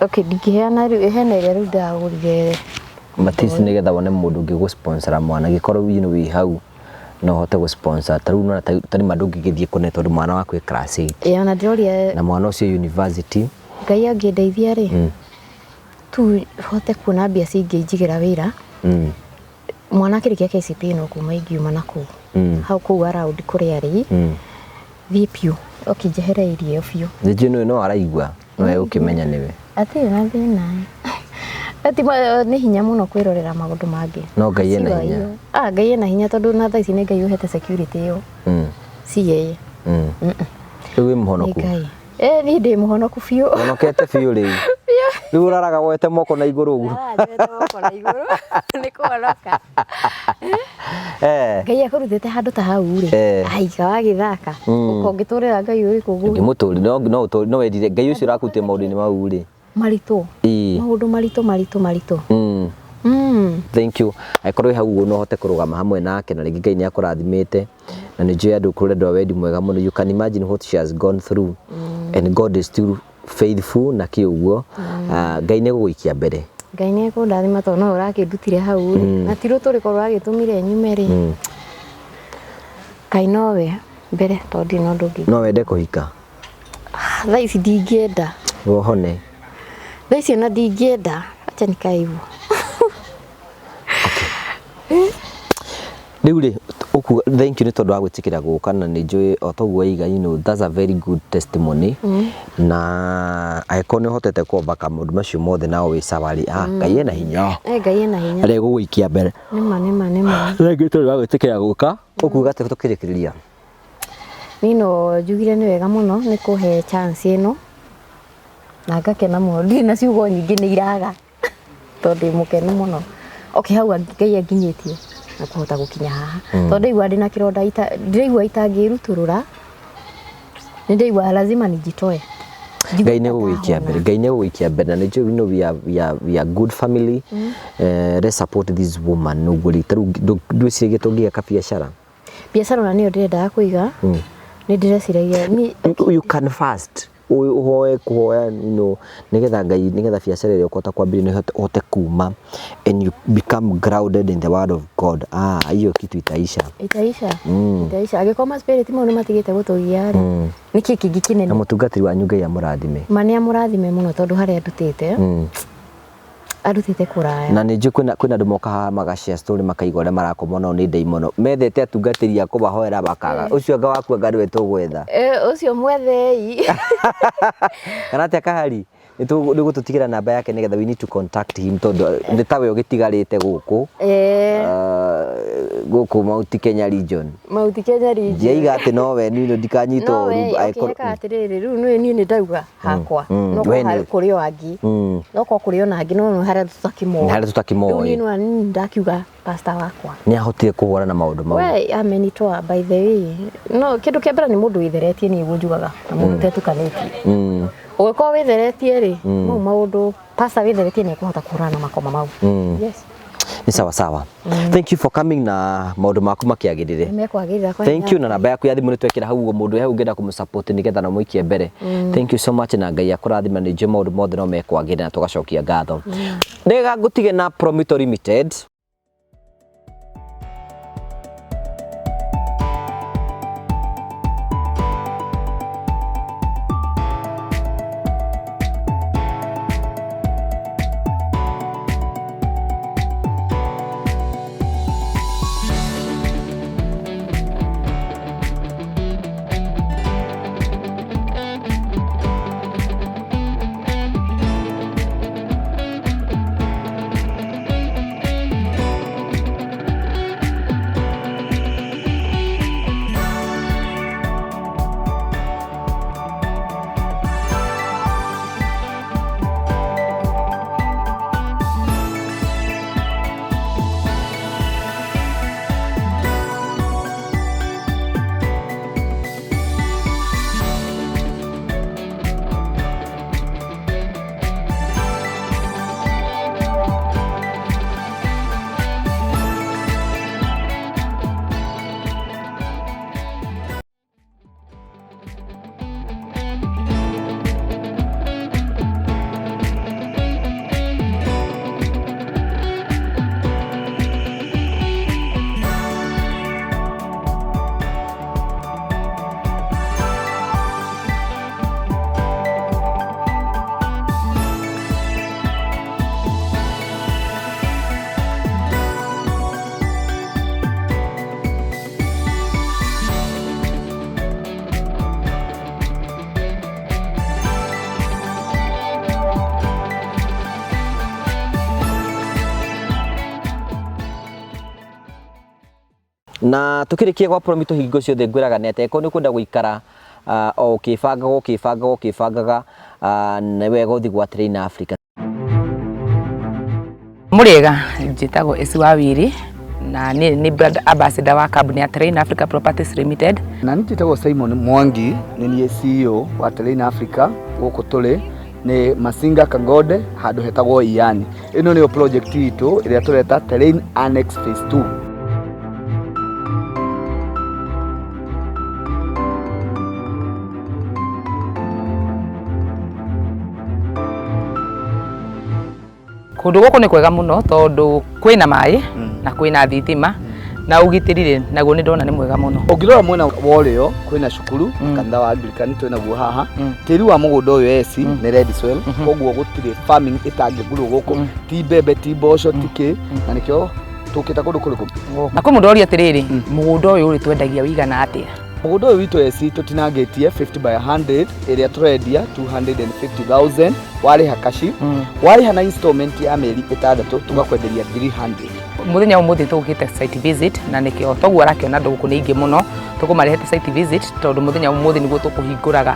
Okay, ndingĩheana rĩu, hena ĩrĩa rĩu ndagũrire. Matisi nĩgetha wone mũndũ ũngĩ gũ-sponsor mwana gĩkorwo you know, wĩ hau no ũhote gũ-sponsor ta rĩu nĩwona ta nĩma ndũngĩgĩthiĩ kũnene tondũ mwana waku e class 8. Ĩĩ ona ndĩroria Na mwana ũcio university. Ngai angĩndeithia rĩ, tu hote kuona mbia cingĩnjigĩra wĩra. Mwana akĩrĩkia KCPE no kuma ingiuma na kũu. Hau kũu around kũrĩa arĩ. Thiĩ biũ, okay njehere area ĩyo biũ. Nĩ njũĩ no araigua no egũkĩmenya nĩwe. Hatirĩ na thĩna. Ati nĩ hinya mũno kwĩrorera maũndũ mangĩ. No Ngai ena hinya. Ah, Ngai ena hinya tondũ na thaa ici nĩ Ngai ũhete security ĩyo. Si yeye. Rĩu wĩ mũhonoku? Nĩ Ngai. Eh, niĩ ndĩ mũhonoku biũ. Honokete biũ rĩu. Rĩu ũraraga woete moko na igũrũ ũguo. Njoete moko na igũrũ. Nĩ kũhonoka. Eh. Ngai akũrutĩte handũ ta hau rĩ. Eh. Ai, wagĩthaka. Ũngĩtũrĩra Ngai ũrĩkũ ũguo? Ũngĩmũtũri no no no wendire Ngai ũcio ũrakũrutia maũndũ-inĩ mau rĩ. Maritũ. Ĩĩ. Maũndũ maritũ maritũ maritũ. Thank you. Angĩkorwo wĩ hau ũguo no ũhote kũrũgama hamwe nake na rĩngĩ Ngai nĩ akũrathimĩte na nĩ njũĩ andũ kũrĩ andũ a wendi mwega mũno. You can imagine what she has gone through and God is still faithful na kĩ ũguo. Ngai nĩ egũgũikia mbere. Ngai nĩ ekũndathima tondũ no ũrakĩndutire hau rĩ. Na ti rũtũrĩko rũragĩtũmire nyume rĩ. Ngai nowe mbere tondũ ndirĩ na ũndũ ũngĩ. No wende kũhika? Thaa ici ndingĩenda. Wohone. Thaa ici ona ndingĩenda. Acha nikae hivyo. Rĩu rĩ, ũkuga thank you nĩ tondũ wa gwĩtĩkĩra gũka na nĩ njũĩ o toguo waiga you know, that's a very good testimony na angĩkorwo nĩ ũhotete kũ overcome maũndũ macio mothe na wĩ sawa rĩ, ah, Ngai ena hinya. Eh, Ngai ena hinya. Arĩa egũgũikia mbere. Nĩma nĩma nĩma. Thank you tondũ wa gwĩtĩkĩra gũka. Ũkuga atĩa tũkĩrĩkĩrĩria? Niĩ no njugire nĩ wega mũno nĩ kũhe chance ĩno na ngakena mũno. Ndirĩ na ciugo nyingĩ nĩ iraga tondũ ndĩ mũkenu mũno. Okay, hau Ngai anginyĩtie na kũhota gũkinya haha. Tondũ ndaigua ndĩna kĩronda ndĩraigua itangĩrutũrũra. Nĩ ndaigua lazima nijitoe. Ngai nĩ gũgũikia mbere, Ngai nĩ gũgũikia mbere na nĩ njũĩ you know, we are good family. Let's support this woman ũguo rĩ, ta rĩu ndwĩciragia tũngĩgĩa biacara? Biacara ona nĩyo ndĩrendaga kũiga. Nĩ ndĩreciragia You can fast. Ũhoe kũhoya you know, nĩgetha Ngai nĩgetha biacara ĩrĩa ũkũhota kwambĩrĩria nĩ ũhote kuma and you become grounded in the word of God. Ah, hiyo kitu itaisha. Itaisha. Itaisha. Angĩkorwo ma spirit mau nĩ matigĩte gũtũgia rĩ, nĩkĩ kĩngĩ kĩnene? Na mũtungatĩri wanyu Ngai amũrathime. Ma nĩ amũrathime mũno tondũ harĩa andutĩte. Arutĩte kũraya. Na nĩ njũĩ kwĩna andũ moka haha maga share story makaigua ũrĩa marakomwo nao nĩ ndaimono. Methete atungatĩri a kũmahoera makaga. Ũcio anga waku anga nĩwe tũgwetha. Ũcio mwethei. Kana atĩa Kahari? Nĩ gũtũtigĩra namba yake nĩgetha we need to contact him tondũ nĩ tawe ũgĩtigarĩte gũkũ. Gũkũ Mount Kenya region. Mount Kenya region. Ndiaiga atĩ nowe niĩ ndikanyitwo No we, ũru. okay, eka atĩrĩrĩ, rĩu niĩ nĩ ndauga hakwa. No korwo kũrĩ o angĩ. No korwo kũrĩ ona angĩ no harĩa tũtakĩmoĩ. Harĩa tũtakĩmoĩ. Rĩu niĩ no ndakiuga pastor wakwa. Nĩ ahotire kũhũrana na maũndũ mau. We amenitoa by the way. No kĩndũ kĩa mbere nĩ mũndũ wĩtheretie niĩ ũguo njugaga na mũndũ ũtetukanĩtie. Ũngĩkorwo wĩtheretie rĩ, mau maũndũ pastor wĩtheretie nĩ ekũhota kũhũrana na makoma mau. Yes. Nĩ sawa sawa. Thank you for coming na maũndũ maku makĩagĩrĩre. Nĩmekwagĩrĩra kwa Thank you na namba yaku ya thimũ nĩ twekĩra hau ũguo mũndũ hau ũngĩenda kũmũsupport nĩgetha na mũikie mbere. Thank you so much na Ngai akũrathime nĩ njũĩ maũndũ mothe no mekwagĩrĩra na tũgacokia ngatho. Ndĩga ngũtige na Promito Limited. Na tukirikia gwa Promito hingo ciothe ngwĩraga nĩ atĩ angĩkorwo nĩ ũkwenda gũikara o ũkĩbangaga ũkĩbangaga ũkĩbangaga, nĩ wega ũthiĩ gwa Terrain Africa. Mũrĩega, njĩtagwo Esi Wawiri na niĩ nĩ brand ambassador wa kambuni ya Terrain Africa Properties Limited. Na niĩ njĩtagwo Simon Mwangi, nĩ niĩ CEO wa Terrain Africa. Gũkũ tũrĩ nĩ Masinga Kangode, handũ hetagwo Iyani. Ĩno nĩyo project itũ ĩrĩa tũreta Terrain Annex Phase 2. Kũndũ gũkũ nĩ kwega mũno tondũ kwĩna maĩ na kwĩna thitima na ũgitĩri rĩ naguo nĩ ndona nĩ mwega mũno. Ũngĩrora mwena wa ũrĩo kwĩna cukuru, kanitha wa Anglican twĩnaguo haha. Tĩri wa mũgũnda ũyũ eci nĩ red soil, koguo gũtirĩ farming ĩtangĩgurwo gũkũ, ti mbembe, ti mboco, ti kĩ, na nĩkĩo tũkĩte kũndũ kũrĩkũ? Na kwĩ mũndũ ũroria atĩrĩrĩ, mũgũnda ũyũ rĩ twendagia wĩigana atĩa? Mũgũnda ũyũ witũ eci tũtinangĩtie 50 by 100, ĩrĩa tũrendia 250,000 warĩha kaci. Warĩha na installment ya mĩeri 6 tũgakwenderia 300. Mũthenya ũmũthĩ tũgũkĩte site visit na nĩkĩo toguo arakĩona andũ gũkũ nĩ aingĩ mũno. Tũkũmarehete site visit tondũ mũthenya ũmũthĩ nĩguo tũkũhingũraga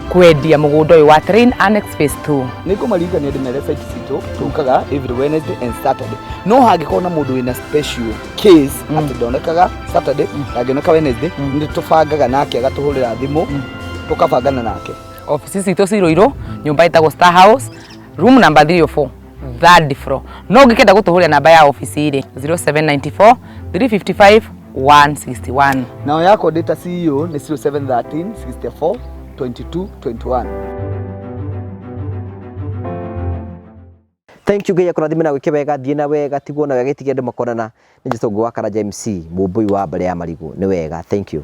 kwendia mũgũnda ũyũ wa Terrain Annex Phase 2. Nĩ ngũmaririkania ndĩmere site citũ tũkaga every Wednesday and Saturday, no hangĩkorwo na mũndũ wĩna special case atĩ ndonekaga Saturday, ndangĩoneka Wednesday, nĩ tũbangaga nake agatũhũrĩra thimũ, tũkabangana nake. Ofici citũ ci Ruiru, nyũmba ĩtagwo Star House, room number 304, third floor. No ũngĩkenda gũtũhũrĩra namba ya ofici rĩ, 0794 355 161. Nao yakwa ndĩ ta CEO nĩ 0713 64 22 21. Thank you, Ngai akũrathime na gwĩke wega, thiĩ na wega, tigwo na wega, ĩtige andũ makonana. Nĩ Njĩtũ wa Karanja MC, mũmbũi wa mbere ya marigũ. Nĩ wega, thank you.